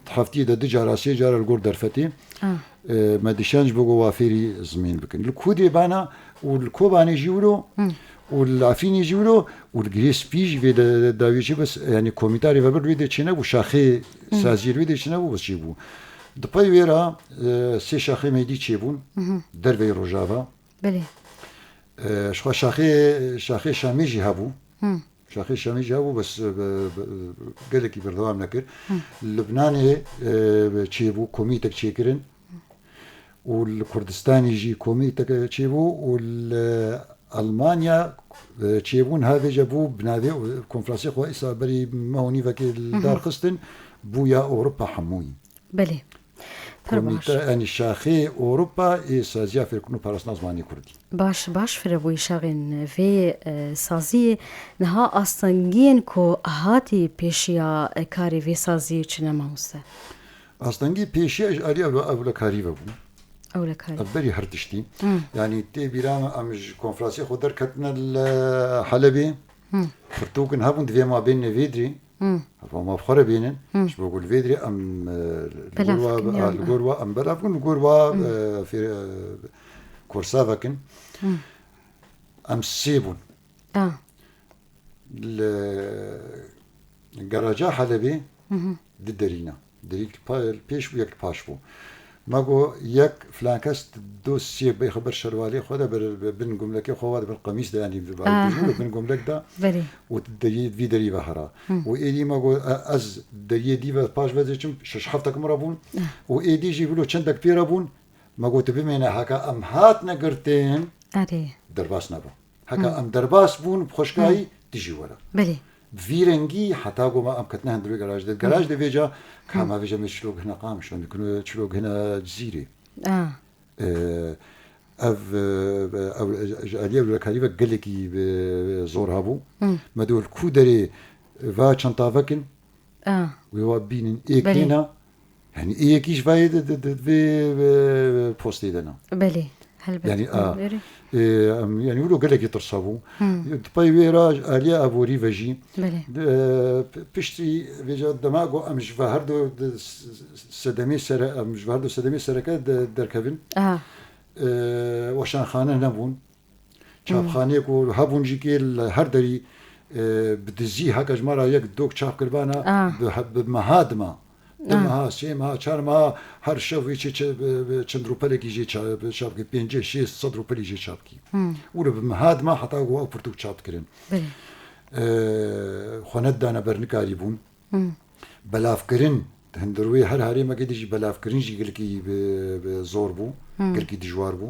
heftiyê de du cara, sê cara li gor derfetê, Ah. e, me dişiyan ji bo ku wa fêrî zimên bikin. Li ku dê bana û li Kobanê jî wilo Hı. û li Efrînê jî wilo û li Girê Spî jî vê de, de, dawiyê çi bes, yani komîta rêvebir wê dê çênebû, şaxê Hı. saziyê wê dê çênebû, bes çêbû. Di pey wê re, e, sê şaxê meydî çêbûn, Hı hı. derveyî Rojava. Belê. E, ji xwe şaxê, şaxê Şamê jî hebû. Hı. Şaxê Şamê jî hebû, bes, e, be, be, gelekî berdewam nekir. Hı. Libnanê, e, çêbû, komîtek çêkirin. û li Kurdistanê jî komîteke çêbû û li Almanya, e, çêbûn, ha vêce bû bi navê, e, konferansê xwe îsa berî meh û nîvekê li dar xistin, bûya Ewropa hemûyî. Belê. Pir baş. Komîte, yanî şaxê Ewropa ê saziya fêrkirin û parastina zimanê kurdî. Baş, baş firebûyî şaxên vê, e, saziyê. Niha astengiyên ku hatî pêşiya, e, karê vê saziyê çi ne, mamoste? Astengî pêşiya ji alî ewle-, ewlekarî ve bû. Ewlekarî. Ev berî her tiştî. Hmm. Yanî tê bîra me, em ji konferansê xwe derketine li Helebê. Hmm. Pirtûkin hebûn, divê ma bênine vê dirê. Hmm. Heva ma bi xwe re bênin. Hmm. Ji bo ku li vê dirê em, e, li Belav gor wa, bikin, a, yan li na? gor wa em belav bikin, li gor wa, Hmm. e, fê-, e, korsa vekin. Hmm. Em sê bûn. A. Li garaja Helebê Mhm. di derî ne. Derî pa-, pêş bû, yek paş bû. Me got, yek filan kes dosyê bê xwe ber şerwalê xwe de, ber, ber bin gumlekê xwe de, bin qemîs de, yanî bi Ah. bin gumlek de Belê. û derî, vî derî ve hera. Hı. Û êdî me got, e, ez deriyê dî ve paş ve diçim, şeş heft tekim re bûn. Ah. Û êdî jî wilo çendek pê re bûn. Me got, bimêne, heka em hatine girtin, Erê. derbas nebe. Heka Hı. em derbas bûn, bi xweşkayî Hı. dijî were. Belê. Bi vî rengî heta ku me em ketine hundirê garaj de. Garaj de vêca, ka Hı. me vêca me çilo gihne Qamişlo, me kino çilo gihne Cizîrê. A. Ee, ev, e, ev, ji aliyê ewlekarî ve gelekî, e, zor hebû. Hı. Me dê li ku derê va çanta vekin, A. Wê wa bînin ê Belê. kêna. Yanî ê yekî ji vayê de, de, de, vê, vê, vê postê de na. Belê, helbet. Yanî, a, Belê. e, em, yanî wilo gelekî tirsa bû. Hmm. Di pey wê re aliya aborî ve jî. Belê. De, e, p-, piştî vêca dema ku em ji ve her du de s-, s-, sedemê sere, em ji ve her du sedemê sereke de derkevin. Aha. E, weşanxane nebûn. Çapxaneyê ku hebûn jî kê li her derî, e, bi dizî heke ji me re yek dok çap kiribana, Ah. bi he-, bi meha dima. Du Ah. meha, sê meha, çar meha her şev wê çi, çi, bi, bi çend rûpelekî jê ça-, bi çap kî, pêncî, şêst sed rûpelî jê çap kî. Hmm. Wilo bi meha dima heta ku ew pirtûk çap dikirin. Belê. E, xwe nedidane ber, nikarîbûn. Hmm. Belavkirin, di hundir wê her herêmekê de jî belavkirin jî gelekî bi, bi zor bû, Hmm. gelekî dijwar bû.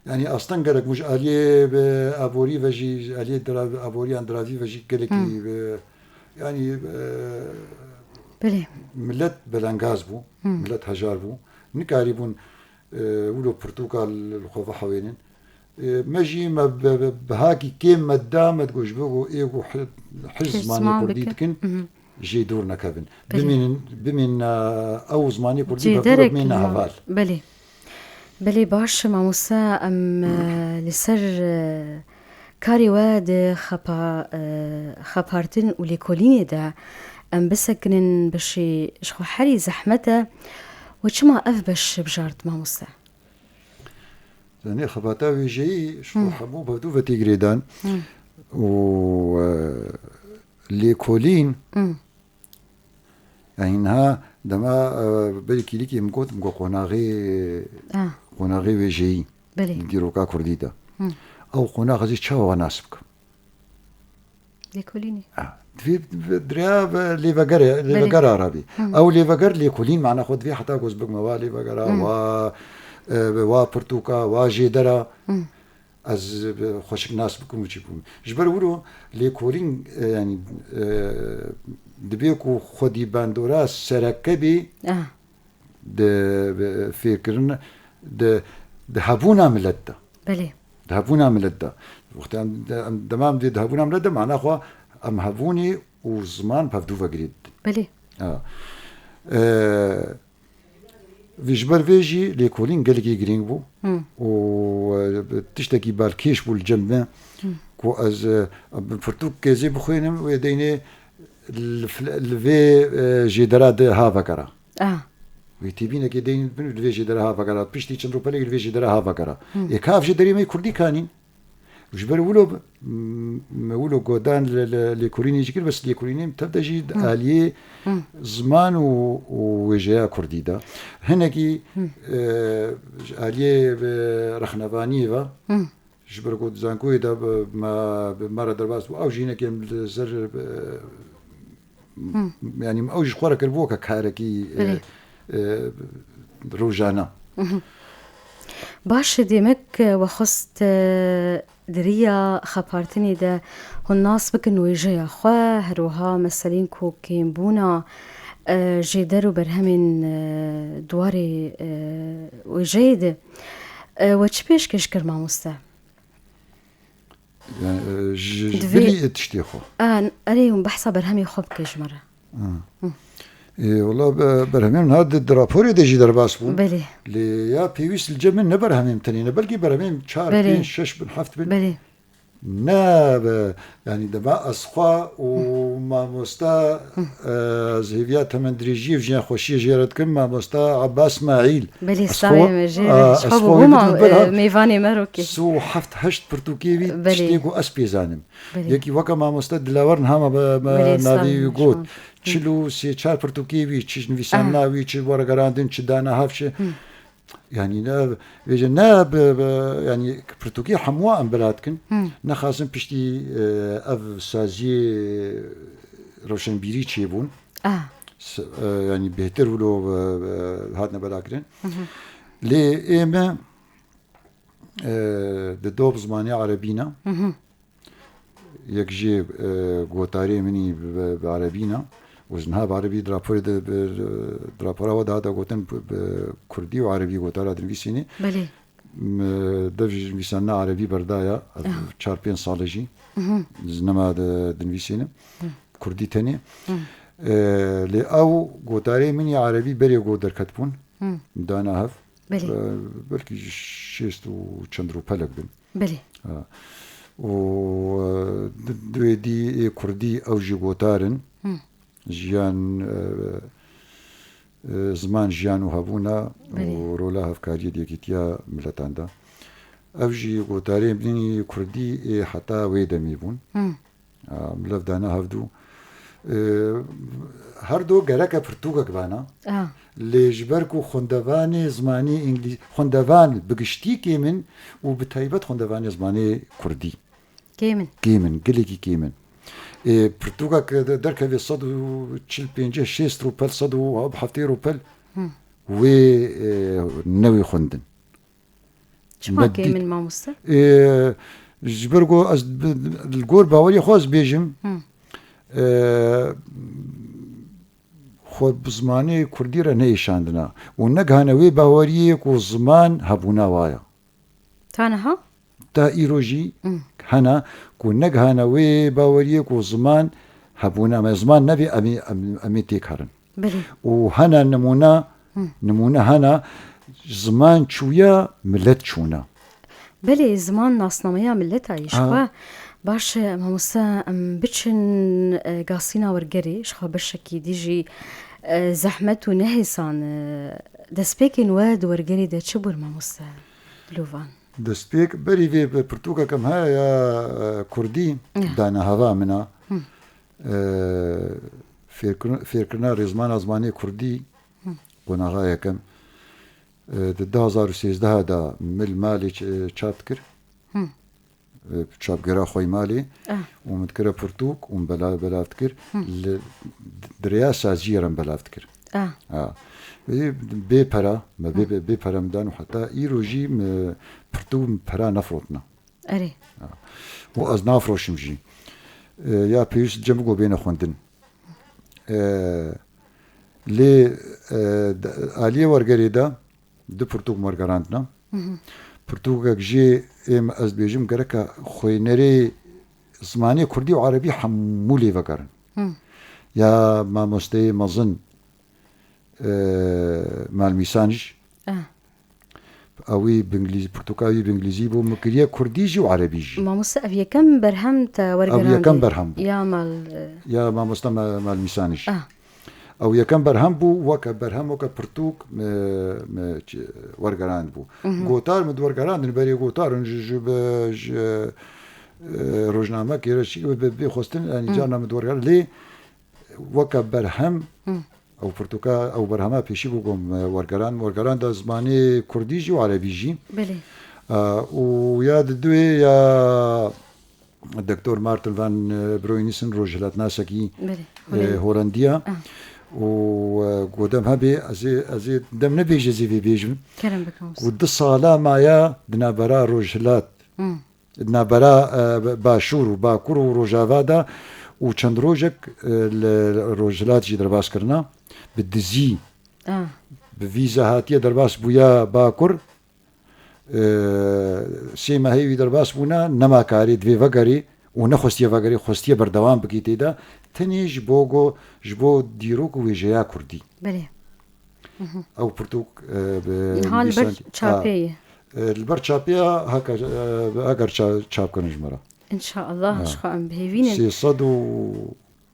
Yanî asteng gerek bû ji aliyê bi aborî ve jî, ji aliyê dira-, aboriyan diravî ve jî gelekî Hmm. bi, yanî, e, Belê. millet belengaz bû, Hmm. millet hejar bû. Nikarîbûn, e, wilo pirtûka li xwe vehewênin. E, me jî me bi, bi, bihakî kêm me da, me digot ji bo ku ê ku hi-, hij Hij zimanê ziman kurdî bikin. dikin, Mhm. jê dûr nekevin. Belê. Bimînin, bimînin, e, ew zimanê kurdî Cê bi derek bimînin ya. heval. Belê. Belê baş, mamoste, em, e, li ser, e, karê we di xepa-, e, xepartin û lêkolînê de em bisekinin beşê ji xwe herî zehmet e. We çima ev beş bijart, mamoste? Zanî xebata wêjeyî ji xwe Hmm. hemû bi dû ve tê girêdan. Hmm. Û, e, lêkolîn, Hmm. yanî niha dema, e, berî kîlîkê min got, min got qonaxê, Ah. qonaxê wêjeyî Belê. di dîroka kurdî de. Hmm. Ew qonax ez ê çawa nas bikim? Lêkolînê. Ah, divê, divê, direya ve lêvegere, Belê. lêvegera rabî. Hı. Ew lêveger lêkolîn mana xwe divê heta ku ez bigme wa lêvegera, Hı. wa, e, wa pirtûka, wa jêdera. Hı. Ez, e, xweşik nas bikim û çi bikim. Ji ber wilo lêkolîn, e, yanî, e, divê ku xwedî bandora sereke bê, Ah. di, bi, fêrkirin, di, di hebûna milet de. Belê. Di hebûna milet de. Wextê em, em, dema em dê di hebûna milet de, mana xwe em hebûnê û ziman pevdû ve girê didin. Belê. Ha. E, vê ji ber vê jî lêkolîn gelekî girîng bû Hmm. û, e, tiştekî balkêş bû li cem me Hmm. ku ez, e, bi pirtûk kezê bixwînim wê deynê li, li vê, e, jêdera de ha vegera. Ah. Wê têbînekê deyn bin li vê jêdera ha vegera. Piştî çend rûpelekî li vê jêdera ha vegera. Hmm. Ê ka ev jêderê me kurdî kanîn. Ji ber wilo, m-, me wilo godan li, li, lêkolînê jî kir, bes lêkolînê tev de jî Hmm. aliyê Hmm. ziman û, û wêjeya kurdî de. Hinekî, Hmm. e, ji aliyê, e, rexnevaniyê ve. Hmm. Ji ber ku di zankoyê de, e, me, me re derbas bû. Ew jî hinekî em li ser, e, Hmm. yanî ew ji xwe re kiribû weke karekî, e, Belê. e, rojane. Mhm. Baş e, demek, e, we xwest, e, di riya xepartinê de hûn nas bikin wêjeya xwe, her wiha meselên ku kêmbûna, e, jêder û berhemên, e, di warê, e, wêjeyê de, e, we çi pêşkêş kir, mamoste? Yani, e, ji, ji Divê bilî tiştê xwe. A, erê, hûn behsa berhemê xwe bike ji me re. Ha. Hı. E, wala be-, berhemên ha di, di raporê de jî derbas bûn. Belê. Lê ya pêwîst li cem min ne berhemên tenê ne, belkî berhemên çar, Belê. pênc, şeş bin, heft bin. Belê. Ne be, yani dema ez xwe û Hı. mamosta, Hı. e, ez hêviya temendirêjiyê û jiyan xweşiyê jê re dikim, mamosta Abbas Smaîl. Belê, Ez stavê xwe, me jê a, re. Ji ez xwe xwe bû wê ma, bidim ber e, mêvanê me rokê. Sî û heft heşt pirtûkê wî Belê. tiştê ku ez pê zanim. Belê. Yekî weke mamoste Dilawer niha me, me Belê, navê stavê wî me got. Ji xwe. Çil û sê çar pirtûkê wî, çi ji nivîsandina Ah. wî, çi wergerandin, çi dana hev, çi. Hı. Yani ne, vêce ne bi, bi, yani pirtûkê hemû em bila dikin. Hı. Nexasim piştî, e, ev saziyê roşenbîrî çêbûn. Ah. S-, e, yani bêhtir wilo, e, e, hatine belakirin. Hı hı. Lê ê me, e, di do bi zimanê erebî ne. Hı hı. Yek jê, e, gotarê min î bi, bi erebî ne. Û ji niha bi erebî di raporê de, bi, di rapora we de hate gotin bi, bi kurdî û erebî gotara dinivîsînê. Belê. M-, dev jî nivîsandina erebî berdaya, ev Aha. çar pênc sal e jî. Mhm. Ji nema de dinivîsînim. Hı. Kurdî tenê. Hı. E, lê ew gotarê min ya erebî berê got derketibûn. Hı. Dana hev. Belê. E, belkî şêst û çend rûpelek bin. Belê. Ha. Û, e, di, di wê dî ê kurdî ew jî gotar in. Hı. Jiyan, e, e, ziman, jiyan û hebûna Belê. û rola hevkariyê di yekîtiya miletan de. Ev jî gotarê min kurdî ê heta wê demê bûn. Hı. A, milev dane hevdû. E, her du gereke pirtûkek bana. A. Lê ji ber ku xwendevanê zimanê îngilîz-, xwendevan bi giştî kêm in û bi taybet xwendevanê zimanê kurdî Kêm in. kêm in, gelekî kêm in. E, pirtûkek de-, derkeve sed û çil pêncî şêst rûpel, sed û heftê rûpel Hı. wê, e, newê xwendin. Çima Bedît. kêm in, mamoste? Ê, ji ber ku ez bi, li gor baweriyê xwe ez bêjim, Hı. ê, xwe bi zimanê kurdî re neêşandina û negihane wê baweriyê ku ziman hebûna wa ye. Ta niha? Ta îro jî Hı. hene ku negihane wê baweriyê ku ziman hebûna me. Ziman nebê em ê, em, em ê têk herin. Belê. Û hene nimûne, Hı. nimûne hene, ziman çûye, milet çûne. Belê, ziman nasnameya mileta ye. Ji Ha. xwe baş e, mamoste, em biçin, e, gasîna wergerê, ji xwe beşekî dî jî, e, zehmet û nehêsan, e, destpêkên we di wergerê de çi bûr, mamoste Lovan? Destpêk berî vê bi pirtûkek em heye ya, e, kurdî, Ya. dane heva min a. Hı. E, fêrkir-, fêrkirina rêzmana zimanê kurdî, Hı. qonaxa yekem, e, di du hazar û sêzdeh de min li malê ç-, çap dikir. Hı. E, çapgera xwe yê malê Ah. û min dikire pirtûk û min bela-, belav dikir. Hı. Li, di rêya saziyê re min belav dikir. Ah. Ha. Bê, bê pera, me bê, Hı. bê, bê pera min dan û heta îro jî min pirtûk min pera nefrotine. Erê. Ha. Û ez nafroşim jî. E, ya pêwîst cem ku bêne xwendin. E, lê, e, de, aliyê wergerê de du pirtûk wergerandine. Hı hı. Pirtûkek jê ê me ez dibêjim gereke xwênerê zimanê kurdî û erebî hemû lê vegerin. Hı. Ya mamosteyê mezin, e, Malmîsanij. Ah. Ew wî bi îngilîzî, pirtûka wî bi îngilîzî bû, min kiriye kurdî jî û erebî jî. Mamoste, ev yekem berhem te Ew wergerandî? yekem berhem bû. Ya mal, e, Ya mamoste Ma-, Malmîsanij. Ah. Ew yekem berhem bû, weke berhem, weke pirtûk me, me ç-, wergerand bû. Mhm. Gotar min di wergerandin, berê gotar in ji, ji, be, ji, e, rojnamekê re çi be, be, bê xwestin, yani Hı. carna min di wergerand. Lê weke berhem, Hı. ew pirtûka, ew berhema pêşî bû ku me wergerand, wergeranda zimanê kurdî jî û erebî jî. Belê. E, û ya di duê ya Doktor Martin van, e, Bruynissen, rojhilatnasekî, Belê, e, Holandî. Holandiya. Ah. û, e, ku dem hebê, ez ê, ez ê dem nebêje zî vê bêjim. Kerem bike, mamoste. Ku du sala maya di navbera Rojhilat, Hmm. di navbera, e, Başûr û Bakur û Rojava de û çend rojek, e, li Rojhilat jî derbas kirina. Bi dizî, Ah. bi vîza hatiye derbas bûya Bakur. E, sê mehê wî derbas bûna, nema karê divê vegerê û nexwestiye vegerê, xwestiye berdewam bikî tê de. Tenê ji bo go, ji bo dîrok û wêjeya kurdî. Belê. Ew pirtûk, e, bi Niha li ber nivîsand-, çapê a, ye. E, li ber çapê ya, heger, e, heger ça-, çap kirin ji me re. Înşallah, Ha. ji xwe em bi hêvî ne. Sê sed û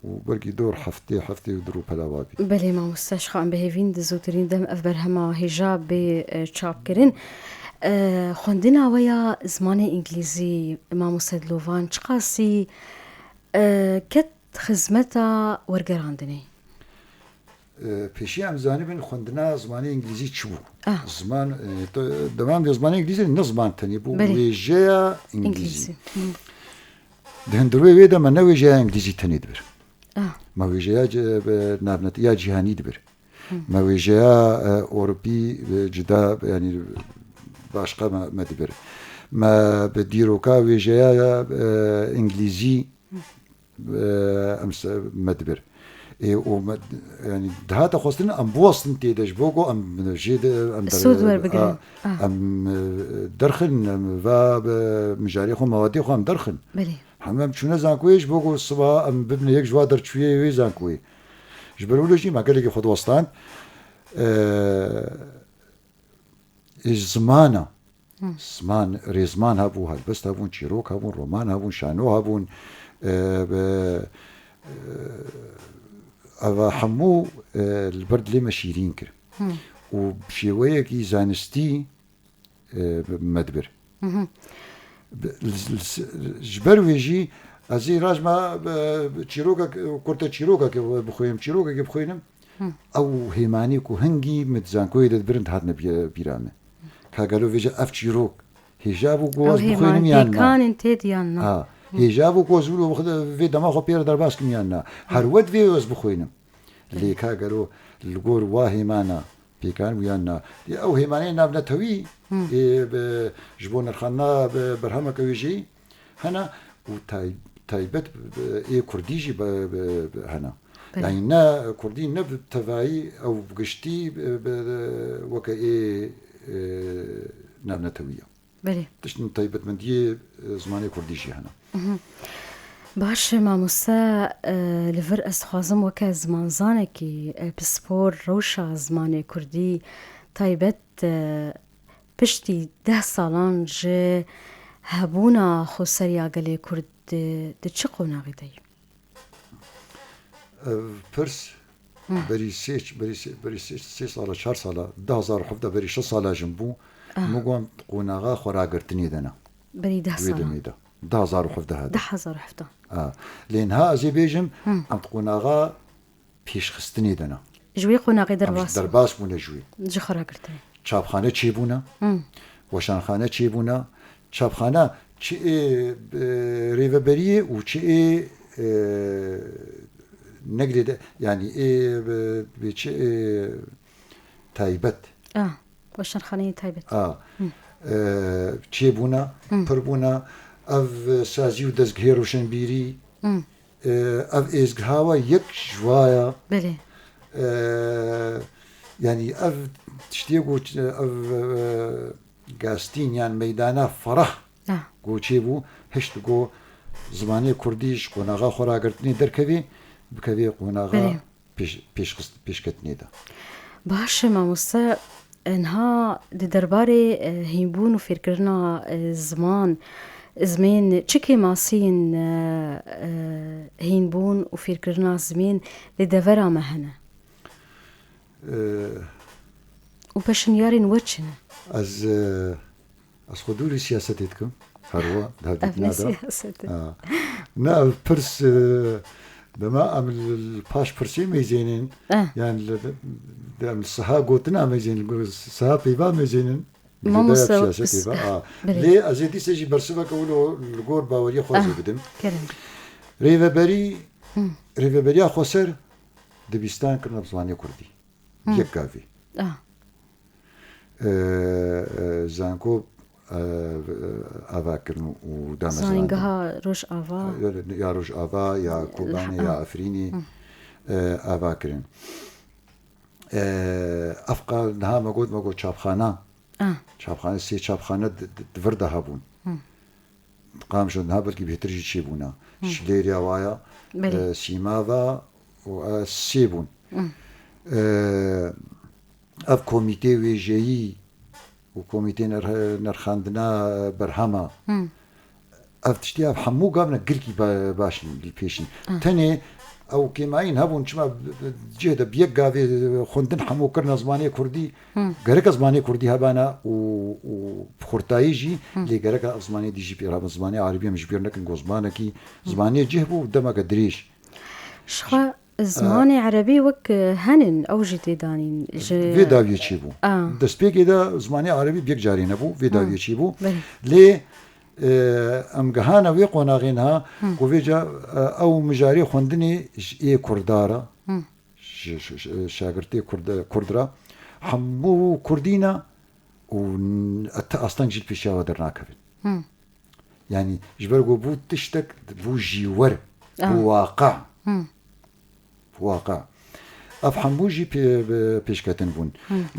û belkî dor heftê, heftê û du rûpela wa bî. Belê mamoste, ji xwe em bi hêvî ne di zûtirîn dem ev berhema hêja bê, e, çapkirin. E, xwendina we ya zimanê îngilîzî, mamoste Dilovan, çiqasî, e, ket xizmeta wergerandinê? E, pêşî em zanibin xwendina zimanê îngilîzî çi bû? Ah. Ziman, e, to-, devam de zimanê îngilîzî ne ziman tenê bû, Belê. wêjeya îngilîzî. Îngilîzî. Hı. Di hundirê wê de me ne wêjeya îngilîzî tenê dibir. Ah. Me wêjeya ci-, bi navnetiya cîhanî dibir. Hmm. Me wêjeya, e, Ewropî, e, cida, yanî başqa me, me dibir. Me bi dîroka wêjeya, e, îngilîzî, e, em se-, me dibir. Ê, û me, yanî dihate xwestin em biwestin tê de ji bo ku em jê de, em der-, Sûd werbigirin. a, Ah. em, e, derxin, em va bi mijarê xwe, mewatê xwe em derxin. Belê. Hemû em çûne zankoyê ji bo ku siba em bibine yek ji wa derçûyê wê zankoyê. Ji ber wilo jî me gelekî xwe diwestan. E, ê zimana. Hı. Ziman, rêzman hebû, helbest hebûn, çîrok hebûn, roman hebûn, şano hebûn. E, be, e, eva hemû, e, li ber dilê me şîrîn kir. Hı. Û bi şêweyekî zanistî, e, me dibir. Hı hı. Bi-, li-, li-, ji ber wê jî ez ê rajma, e, çîrokek, kurte çîrokekê bixwînim, çîrokekê bixwînim. Hı. Ew hêmanî ku hingî min di zankoyê de dibirin dihatine bî-, bîra min. Ka gelo vêje ev çîrok hêja bû ku Ew ez bixwînim hêman yan na? pêkanên tê diyan na. Ha, Hı. hêja bû ku ez wilo vê dema xwe pê re derbas kim yan na? Her wet vê ez bixwînim. Lê ka gelo li gor wa hêmana pêkan bû yan na? Dê ew hêmaneyên navnetewî, Hı. ê, bi, ji bo nirxandina bi berhemeke wêjeyî hene û tay-, taybet, bi, ê kurdî jî bi, bi, bi hene. Belê. Yanî ne kurdî ne bi tevayî ew bi giştî, bi, bi, weke ê, ê, navnetewî ye. Belê. Tiştên taybetmendiyê, e, zimanê kurdî jî hene. Mhm. Baş e, mamoste, e, li vir ez dixwazim weke zimanzanekî, e, pispor rewşa zimanê kurdî taybet, e, piştî deh salan ji hebûna xweseriya gelê kurd di, di çi qonaxê de ye? Ev pirs Hı. berî sê, berî sê, berî sê, sê sala, çar sala, du hazar û hevdeh berî şeş sala jin bû. Ah. Min got, em qonaxa xweragirtinê de ne. Berî deh Wê salan. demê de. Du hazar û hevdeh de. Du hazar û hevdeh. Ha. Lê niha ez ê bêjim, Hı. em qonaxa pêşxistinê de ne. Ji wê qonaxê Em derbas bûn. derbas bûne ji wê. Ji xweragirtinê. Çapxane çêbûne, Hı. weşanxane çêbûne. Çapxane çi ê, e, rêveberiyê û çi ê, e, negirê de, yanî ê, e, bi çi ê taybet. Ah, weşanxaneyên taybet. A, Hı. e, çêbûne, Hı. pirbûne. Ev sazî û dezgehê roşenbîrî, Hı. e, ev êzgeha we yek ji wa ya. Belê. E, yanî ev tiştê ku ev, e, gastîn yan meydana ferah Ah. ku çêbû, hişt ku zimanê kurdî ji qonaxa xweragirtinê derkevê, bikevê qonaxa Belê. pêş-, pêşxist-, pêşketinê de. Baş e, mamoste, niha di derbarê, e, hînbûn û fêrkirina, e, ziman, zimên, çi kêmasiyên, e, e, hînbûn û fêrkirina zimên li devera me hene? E, Û peşinyarên we çi ne? Ez, e, Ez xwe dûrî siyasetê dikim. Her wa di Ev hevdîtina ne de. siyaset e. Ha. Ne, ev pirs, e, dema em li, li paş pirsê meyzênin, Eh. yani li, de, em li siha gotina meyzênin, go-, siha peyva meyzênin, Mamoste, cudaya siyasetê s-, va. Ha. Belê. Lê ez ê dîse jî bersiveke wilo li gor baweriya xwe Ah, zê bidim. kerem. Rêveberî, Hı. rêveberiya xweser dibistan kirine bi zimanê kurdî. Yek gavê. Ah. E, e, zanko, e, ava kirin û damezrandin. Zanîngeha Rojava. Ya Rojava, ya Kobanê, ya Efrînê, e, ava kirin. E, ev qal niha me got, me got çapxana. Ah. Çapxane, sê çapxane di, di, di vir de hebûn. Qamşo niha belkî bêhtir jî çêbûna. Şilêriya waya, Belê. e, Sîmava û, e, sê bûn. E, ev komîtê wêjeyî û komîtê nerh-, nerxandina, e, berhema. Ev tiştî ev hemû gavne girkî ba-, baş in, li pêş in. Tenê ew kêmayîn hebûn, çima bi, bi, cih de bi yek gavê xwendin hemû kirine zimanê kurdî, gereke zimanê kurdî hebana û, û bi xurtayî jî, lê gereke ev zimanê dî jî pê rabin. Zimanê erebî em ji bîr nekin, ku zimanekî, zimanê cih bû, demeke dirêj. Ji xwe zimanê erebî wek, e, henin, ew jî tê danîn. Ji Vê dawiyê çêbû. A. Destpêkê de zimanê erebî bi yek carê nebû, vê dawiyê çêbû. Belê. Lê, e, em gihane wê qonaxê niha, ku vêca, e, ew mijarê xwendinê ji ê kurda re, ji, ji, ji şagirtê kurd, kurd re, hemû kurdî ne û n-, ti asteng jî li pêşiya we dernakevin. Yanî ji ber ku bû tiştek, bû jîwer, bû waqe. Bû waqe. Ev hemû jî pê-, pêşketin bûn.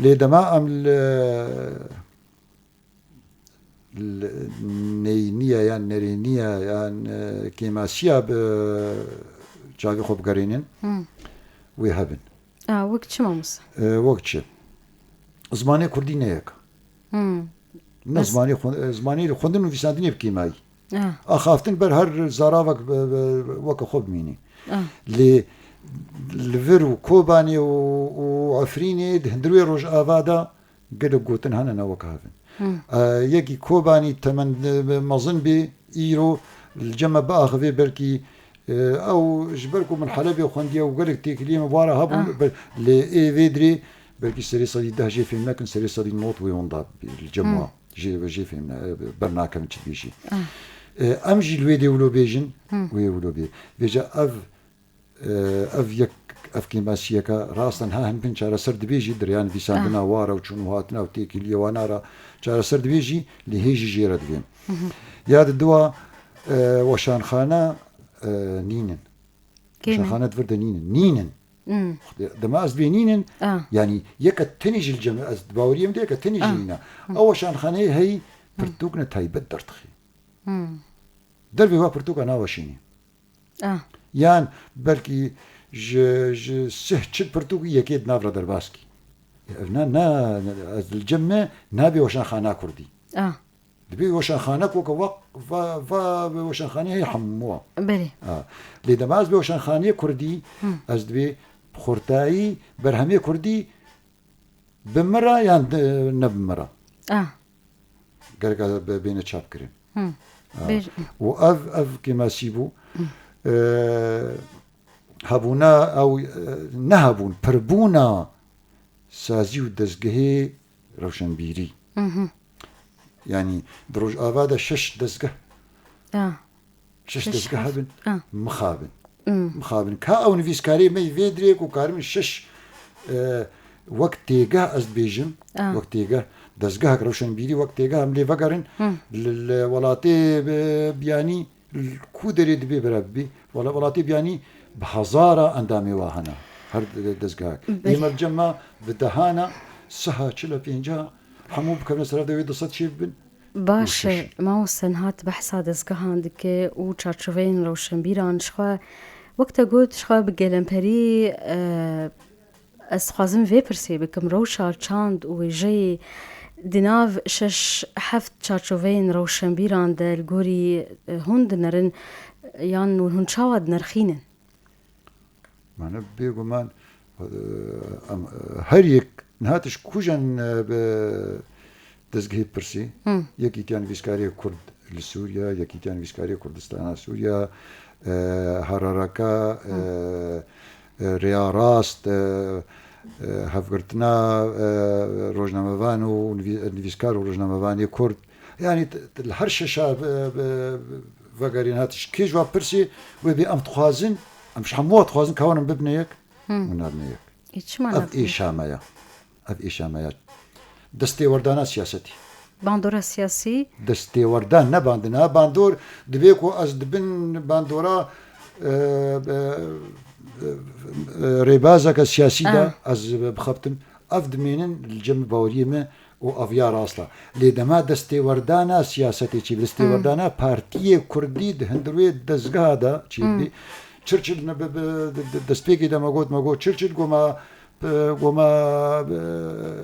Lê dema em li, li neyniya yan nerêniya yan, e, kêmasiya bi çavê xwe bigerînin, wê hebin. A, wek çi mamoste? E, wek çi? Zimanê kurdî ne yek. Ne Bes zimanê xwe-, e, zimanê xwendin û nivîsandinê bi kêmayî. A. Axaftin ber her zaravek bi, bi, weke xwe bimînî. A. Lê li vir û Kobanê û, û Efrînê di hundirê Rojava de gelek gotin hene ne weke hev in. E, yekî Kobanî temen, e, mezin bê, îro li cem me biaxive, belkî, e, ew ji ber ku min Helebê xwendiye û gelek têkiliyê min wara hebûn, Ah. be-, lê ê vê dirê belkî serê sedî deh jê fêm nekin, serê sedî nod wê wenda li cem Hmm. wa. Jê, jê fêm ne, bernakevin çi dibêjî. Ah. E, em jî li wê dê wilo bêjin, Hmm. wê wilo bê. Vêca ev, e, ev yek, ev kêmasiyeke rast e, niha hin bin çareser dibê jî, di rêya nivîsandina Ah. wa re û çûn û hatina û têkiliyê wana re çareser dibê jî, lê hê jî jê re divêm. Mhm. Ya di dua, e, weşanxane, e, nînin. Kêm in? Weşanxane di vir de nînin. Nînin. Hmm. Dema ez dibê nînin, Ah. yanî yeke tenê jî li cem, ez di baweriyê min de yeke tenê jî Ah. nîne. Hmm. Ew weşanxaneyê heyî Hmm. pirtûkne taybet derdixê. Hmm. Dervê wa pirtûka naweşînî. Ah. Yan belkî ji, ji sih çil pirtûkî yekê di nav re derbas kî. Ev na, na, ez li cem me nabê weşanxana kurdî. Ah. Dibê weşanxane ku ke va, va, va weşanxaneyê heye hemû. Belê. Ha. Lê dema ez bê weşanxaneyê kurdî, Hı. ez dibê bi xurtayî berhemê kurdî bi min re yan de, ne bi min re. Ah. Gerek be-, bêne çapkirin. Hı. Ha. Bêj- Û ev, ev kêmasî bû. Hı. Ee, hebûna ew, e, nehebûn, pirbûna sazî û dezgehê rewşenbîrî. Mhm. Yanî di Rojava de şeş dezgeh, Ah. şeş Şeş dezgeh heft. hebin, Ah. mixabin. Mm. Mixabin. Ka ew nivîskarê me yî vê dirê ku karibin şeş, e, wek têgeh ez dibêjim, Ah. wek têgeh dezgehek rewşenbîrî wek têgeh em lê vegerin Hmm. li, li welatê, e, biyanî Li ku derê dibê bira bibî? Wela welatê biyanî bi hezara endamê wa hene. Her de-, dezgehek. Belê. Ê me li cem me bi dehana, siha, çila, pênca hemû bikevine ser hev de wê du sed çê bibin. Baş e, Û şeş. Mamoste niha tu behsa dezgehan dike û çarçoveyên rewşenbîran ji xwe, wek te got, ji xwe bi gelemperî, e, Ez dixwazim vê pirsê bikim, rewşa çand û wêjeyê di nav şeş heft çarçoveyên rewşenbîran de li gorî, e, hûn dinerin, yan hûn çawa dinirxînin? Mane bêguman, e, em, e, her yek niha tu ji kujan, e, bi dezgehê pirsî, Hmm. Yekîtiya Nivîskarê Kurd li Sûriye, Yekîtiya Nivîskarê Kurdistana Sûriye, e, H R R K, e, Hmm. e, Rêya Rast, e, e, Hevgirtina, e, Rojnamevan û nivî-, Nivîskar û Rojnamevanê Kurd. Yanî t-, t-, li her şeşa, e, e, vegerîn hat ji kê ji wa pirsê wê bê em dixwazin, em ji hemû wa dixwazin ka wan em bibine yek. Hûn nabine yek. Ê çima Ev nabine? Êşa me ya. Ev êşa me ya. Destêwerdana siyasetî. Bandora siyasî. Destêwerdan ne bandin. Ha, bandor divê ku ez di bin bandora, e, e, e, e, rêbazeke siyasî de Ah. ez bixebtim. Ev dimênin li cem baweriyê me û ev ya rast e. Lê dema destêwerdana siyasetê çêbî, destêwerdana partiyê kurdî di hundirê dezgeha de çêbî. Churchill me bi, bi, di, di destpêkê de me got, me got, Churchill got me, e, got me,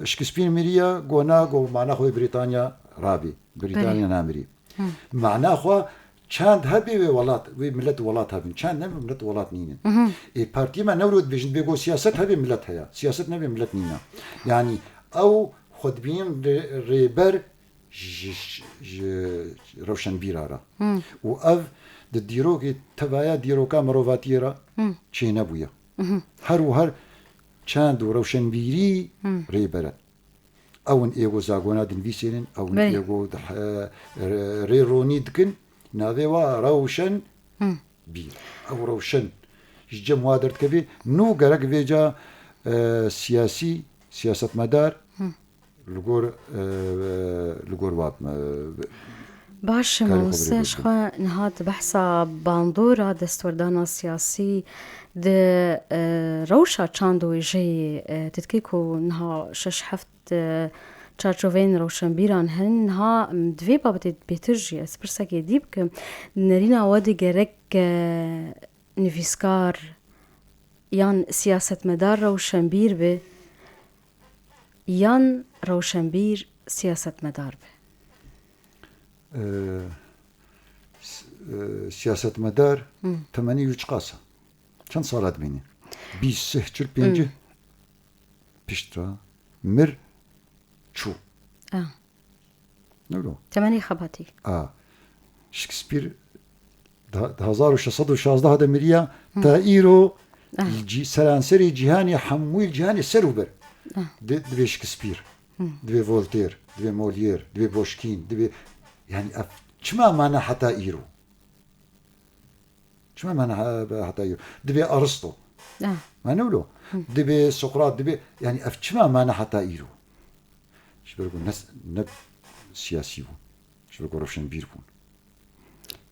e, Shakespeare miriye, got na, got mana xwe Brîtanya rabî. Brîtanya namirî. Mana xwe çend hebê wê welat, wê milet welat hebin. Çend nebe milet welat nînin. Ê partiyê me newro dibêjin, dibê got siyaset hebê milet heye. Siyaset nebê milet nîne. Yanî ew xwe dibînin rê-, rêber ji, ji, ji rewşenbîra re. Û ev di dîrokê tevaya dîroka mirovatiyê re çênebûye. Her û her çend û rewşenbîrî rêber e. Ew in êgo zagona dinivîsênin, ew in Belê. êgo di he-, rê-, rê ronî dikin, navê wa rewşen bîr. Ew rewşen ji cem wa derdikevê. Nû gerek vêca, e, siyasî, siyasetmedar li gor, e, li gor wa, e, Baş e, Karê xwe mamoste, birêve ji xwe niha di behsa bandora destwerdana siyasî di, e, rewşa çand û wêjeyê, e, tu dikî ku niha şeş heft, e, çarçoveyên rewşenbîran hene, niha, m, di vê babetê bêtir jî ez pirsekê dî bikim. Nerîna we de gerek, e, nivîskar yan siyasetmedar rewşenbîr be, yan rewşenbîr siyasetmedar be? E, s-, e, siyasetmedar temenî wî çiqas e? Çend sala dimîne? Bîst, sih, çil, pêncî pişt re mir çû. Ah. Ne wilo? Temenî xebatî. A. Shakespeare di, di hezar û şeş sed û şazdeh de miriya, ta îro Ah. li cî-, seranserê cîhanê, hemûyê cîhanê ser û ber. Di, divê Shakespeare, divê Voltaire, divê Molière, divê Pushkin, divê, yani ev çima mane heta îro? Çima mane he-, heta îro? Divê Aristo. Ah. Mane wilo? Divê Sokrat, divê, yani ev çima mane heta îro? Ji ber ku ne, ne siyasî bûn. Ji ber ku rewşenbîr bûn.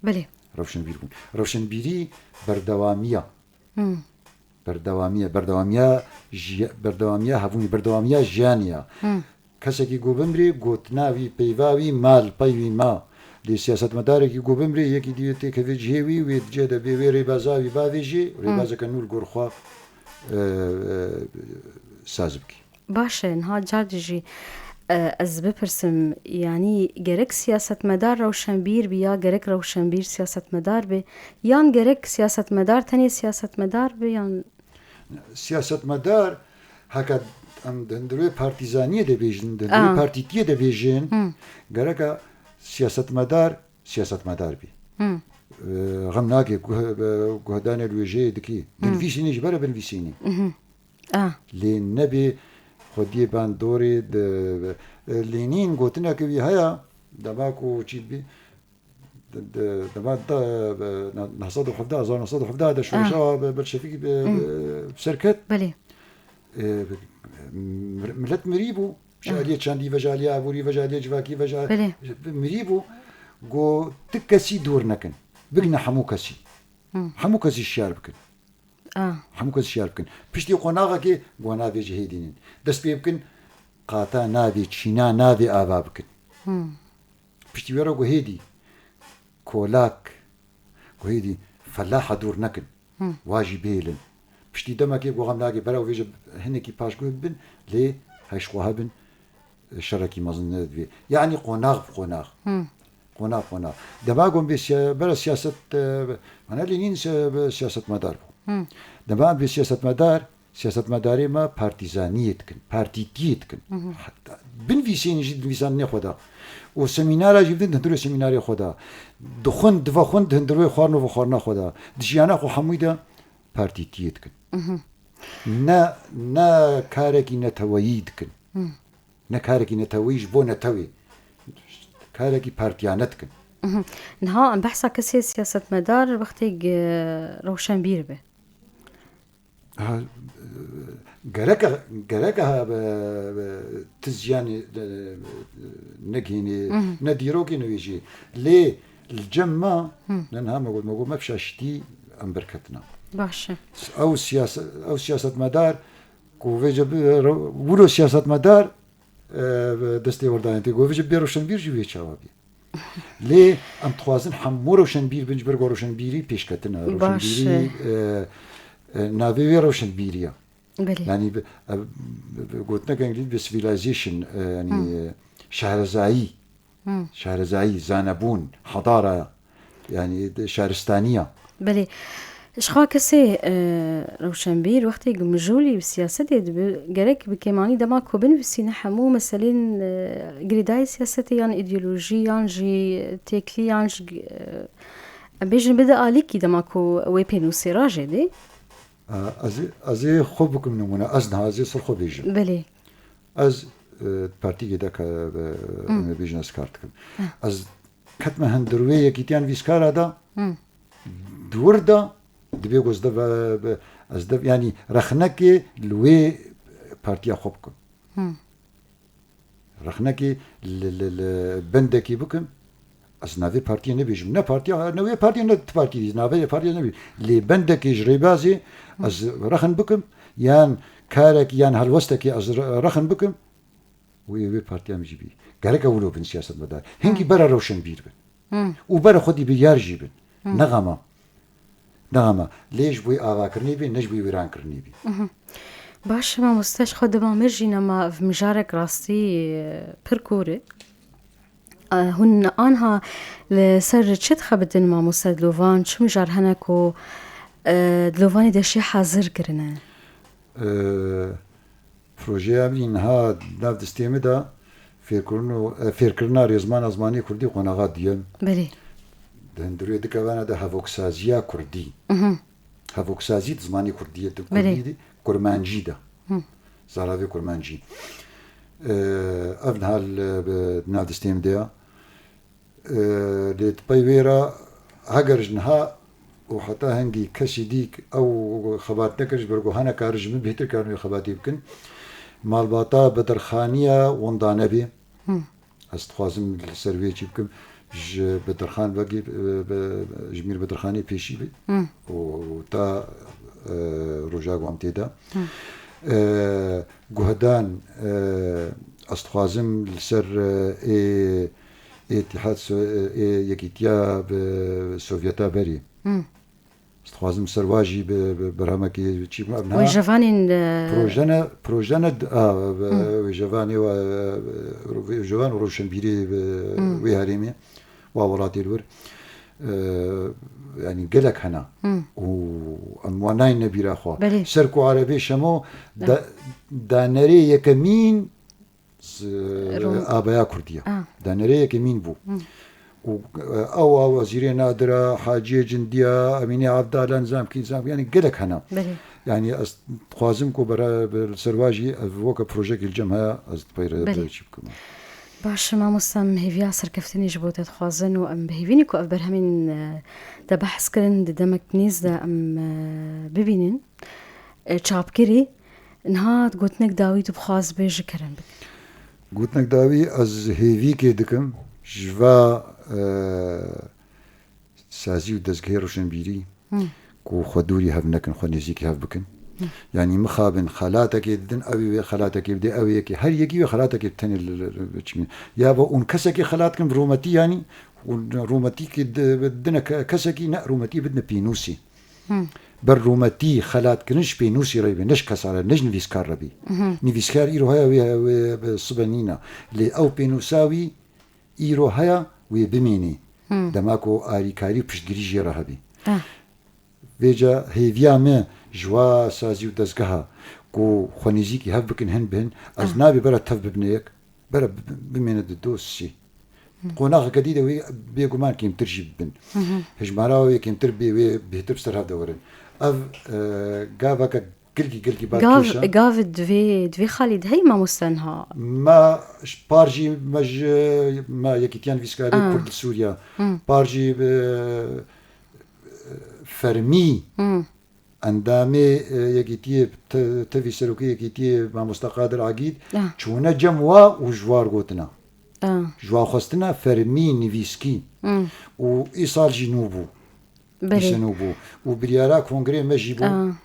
Belê. Rewşenbîr bûn. Rewşenbîrî berdewamiya. Berdewamiya, berdewamiya jiya-, berdewamiya hebûnê, berdewamiya jiyanê ya. Kesekî ku bimrê, gotina wî, peyva wî ma li pey wî ma. Lê siyasetmedarekî ku bimrê, yekî dî wê têkeve cihê wî, wê di cih de bê, wê rêbaza wî bavêjê, rêbazeke nû li gor xwe, e, e, saz bike. Baş e, niha car jî, e, ez bipirsim, yanî gerek siyasetmedar rewşenbîr bi ya gerek rewşenbîr siyasetmedar bi, yan gerek siyasetmedar tenê siyasetmedar bi, yan Siyasetmedar, heke em di hundirê partîzaniyê de bêjin, di hundirê Ah. partîtiyê de bêjin, Hmm. gereka siyasetmedar, siyasetmedar bî. Hmm. Ee, Xem nake guh-, e, guhdanê li wêjeyê dikî. Binivîsînî ji ber e binivîsînî. Ah. Lê nebê xwediyê bandorê de, e, Lênîn gotineke wî heye, dema ku çî dibî, de, de, dema de, e, neh sed û hevdeh, hezar neh sed û hevdeh de şoreşa be-, Belşevîkî be-, be-, bi ser ket. Belê. E, mir-, milet mirî bû. Ji aliyê çandî, veja aliyê aborî, veja aliyê civakî, veja Belê. mirî bû. Go tu kesî dûr nekin. Bigine hemû kesî. Hemû kesî şiyar bikin. Ah. Hemû kesî şiyar bikin. Piştî qonaxekê go navê ji hêdî nin. Dest pê bikin, qata navê, çîna navê ava bikin. Piştî wê re go hêdî, kolak, go hêdî, felaha dûr nekin. Wa jî bihêlin. Piştî demekê go xem nake berew vêje hinekî paşguh bibin, lê hej xwe hebin, şerekî mezin nedivê. Yanî qonax bi qonax. Qonax qonax. Dema gon bê siya-, bera siyaset, e, mana Lênîn se-, be siyasetmedar bû. Dema bê siyasetmedar, siyasetmedarê me partîzaniyê dikin, partîtiyê dikin. Heta binivîsên jî dinivîsandinê xwe de. Û semînara jî bidin di hundirê semînarê xwe de. Dixwin, divexwin di hundirê xwarn û vexwarna xwe de. Di jiyana xwe hemûyî de partîtiyê dikin. Ne, ne karekî neteweyî dikin. Ne karekî neteweyî ji bo netewê. Karekî partiyane dikin. Niha em behsa kesê siyasetmedar wextê rewşenbîr be. Ha, gereke, gereke ha be, be, ti ziyanê, e, negihînê, ne dîrokê nivêjî. Lê li cem me, ne niha me got, me got, me bi şaştî em berketina. Baş e. Ew siyase-, ew siyasetmedar ku vêce bi, wilo siyasetmedar, e, destê werdayên tê. Ku vêce bê roşenbîr jî wê çawa bî. Lê em dixwazin hemû rewşenbîr bin, ji ber ku rewşenbîrî pêşketin e. Baş e. Rewşenbîrî, e, e, navê wê rewşenbîrî ye. Belê. Yanî bi, e, bi, bi gotinek Îngilîz bi civilization, e, yanî, e, şehrezayî. Şehrezayî, zanebûn, hedara, yanî de şaristaniya. Belê. Ji xwe kesê, e, rewşenbîr wextê ku mijûlî bi siyasetê dibe, gerek bi kêmanî dema ku binivîsîne hemû meselên, e, girêdayî siyasetê yan îdeolojî yan jî têkilî yan jî, e, em bêjin bide alîkî dema ku wê pênûsê re jê dê. A, ez ê, ez ê xwe bikim nimûne, ez niha ez ê ser xwe bêjim. Belê. Ez, e, partîkê de ke, e, em ê bêjin ez kar dikim. Ez ketime hundir wê yekîtiyan vîskara de, di wir de, dibê ku ez de ve, ve, ez de, yanî rexnekê li wê partiya xwe bikim. Rexnekê li, li, li bendekî bikim. Ez navê partiyê nebêjim. Ne partiya, ne wê partiyê, ne ti partiyê dî. Navê partiya nebêjim. Lê bendekê ji rêbazê ez rexin bikim, yan karekî, yan helwestekê ez re-, rexin bikim, wê, wê partiya min jî bî. Gereke wilo bin siyasetmedar. Hingî bere rewşenbîr bin. Û bere xwedî biryar jî bin. Ne xema. Ne xema. Lê ji bo yê avakirinê bê, ne ji bo yê wêrankirinê bê. Baş e, mamoste, ji xwe dema me jî nema ev mijarek rastî, e, pir kûr e. E, hûn anha li ser çi dixebitin, mamoste, dilovan, çi mijar hene ku, e, dilovanê de jî hazir kirine? E, Projeya min niha nav destê min de fêrkirin û, e, fêrkirina rêzmana zimanê kurdî qonaxa duyem. Belê. Di hundirê dikevana de hevoksaziya kurdî. Mhm. Hevoksazî di zimanê kurdî, di Belê. kurdî de, kurmancî de. Hı. Zaravê kurmancî. E, ev niha li, bi, nav destê min de ya. E, lê di pey wê re heger ji niha û heta hingî kesî dîk ew xebat nekir, ji ber ku hene kar ji min bêhtir karin wê xebatê bikin. Malbata bedirxaniya wenda nebê. Hı. Ez dixwazim li ser wê çî bikim. Ji bedirxan vekî, e, be, ji mîr bedirxanê pêşî bê. Hı. Û, û ta, e, roja ku em tê de. Hı. E, guhdan, e, ez dixwazim li ser, e, ê, Ê Îtîhad So-, ê Yekîtiya bi Sovyeta berî. Hmm. Ez dixwazim ser wa jî bi, bi berhemekî çî bikim. Ev niha Wêjevanên, e, proje ne, proje ne, a, bi, Hmm. wêjevanê wa, e, wêjevan û rewşenbîrê bi Hmm. wê herêmê, wa welatê li wir. E, yanî gelek hene. Hmm. Û em wan nayîne bîra xwe. Belê. Ser ku Erebê Şemo Belê. da-, danerê yekemîn z-, Rom- Abaya Kurdiya. Ah. Danerê yekemîn bû. Hmm. Û, e, ew a Wezîrê Nadira, Haciyê Cindiya, Emînê Evdala, nizam kî, nizam kî, yanî gelek hene. Belê. Yanî ez dixwazim ku bera-, ber-, li ser wa jî ev weke projeyekî li cem heye, ez di pey re Belê. çî bikim. Baş, mamoste, em hêviya serkeftinê ji bo te dixwazin û em bi hêvî ne ku ev berhemên, e, te behs kirin di demek nêz de em, e, bibînin. E, çapkirî, niha gotinek dawî tu bixwaz bê ji kerem bike. Gotinek dawî ez hêvîkê dikim ji va, e, sazî û dezgehê roşenbîrî Hmm. ku xwe dûrî hev nekin, xwe nêzîkî hev bikin. Hmm. Yanî mixabin xelatekê didin, ew ê wê xelatekê bidê, ew ê yekê, her yekî wê xelatekê bi tenê li, li, li, biçimî. Ya ve hûn kesekê xelat kin bi rûmetî yanî, hûn rûmetîkê di-, didine ke-, kesekî, ne, rûmetî bidine pênûsê. Hmm. Ber rûmetî xelatkirin ji pênûsê re bê, ne ji kesa re, ne ji nivîskar re bê. Mhm. Nivîskar îro heye wê, wê bi sibe nîne. Lê ew pênûsa wî îro heye wê bimînê. Hmm. Dema ku arîkarî û piştgirî jê re hebî. Ah. Vêca hêviya me ji wa sazî û dezgeha ku xwe nêzîkî hev bikin hin bi hin, ez Ah. nabê bera tev bibine yek. Bere bi-, bimêne di do sê. Hı. Qonaxeke dî de wê bêguman kêmtir jî bibin. Hı hı. Hejmara wê kêmtir bê, wê bêhtir bi ser hev de werin. Ev, e, gaveke gilkî, gilkî Gav, balkêş e. gav di vê, di vê xalî de heyî mamoste niha? Ma ji par jî me ji, me Yekîtiya Nivîskarê Aa. Kurd li Sûriya. Hı. Par jî, e, fermî Hı. endamê e, Yekîtiyê, te- tevî serokê Yekîtiyê Mamoste Qadir Agîd, Ah. çûne cem wa û ji war gotina. Ah. Ji wa xwestina fermî nivîskî. Hmm. Û îsal jî nû bû. Dîse Belê. nû bû. Û biryara kongrê me jî bû. Ah.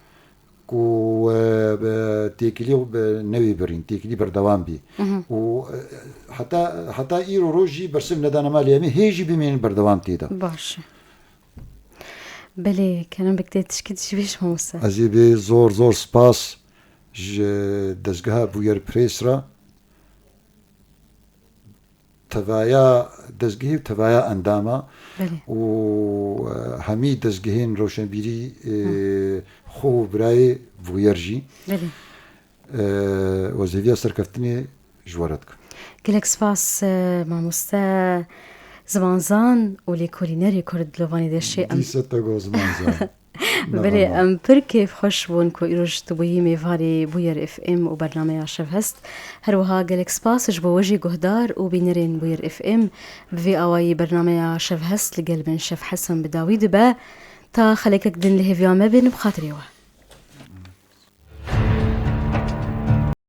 Ku e, be- têkilî bi newê birîn, têkilî berdewam bî. Û e, heta heta îro roj jî bersiv nedane malê em ê hê jî bimînin berdewam tê de. Baş e. Belê, kerem bik tê tişkî dişî bêj mamoste. Ez ê bê zor zor spas ji dezgeha Bûyer Press re, tevaya dezgehê û tevaya endama Belê. û e, hemî dezgehên roşenbîrî e, xwe û birayê Bûyer jî Belê. e, wezêviya serkeftinê ji we re dikim. Gelek spas e, mamoste zimanzan û lêkolînerê Kurd li Wanê de şê em. Dîse te got zimanzan. Belê, em pir kêfxweş bûn ku îroj tu bûyî mêvanê Bûyer F M û bernameya Şevhest. Her wiha gelek spas ji bo we jî guhdar û bînerên Bûyer F M. Bi vê awayî bernameya Şevhest li gel min Şef Hesen bi dawî dibe. Ta xelekek din li hêviya me bin, bi xatirê we.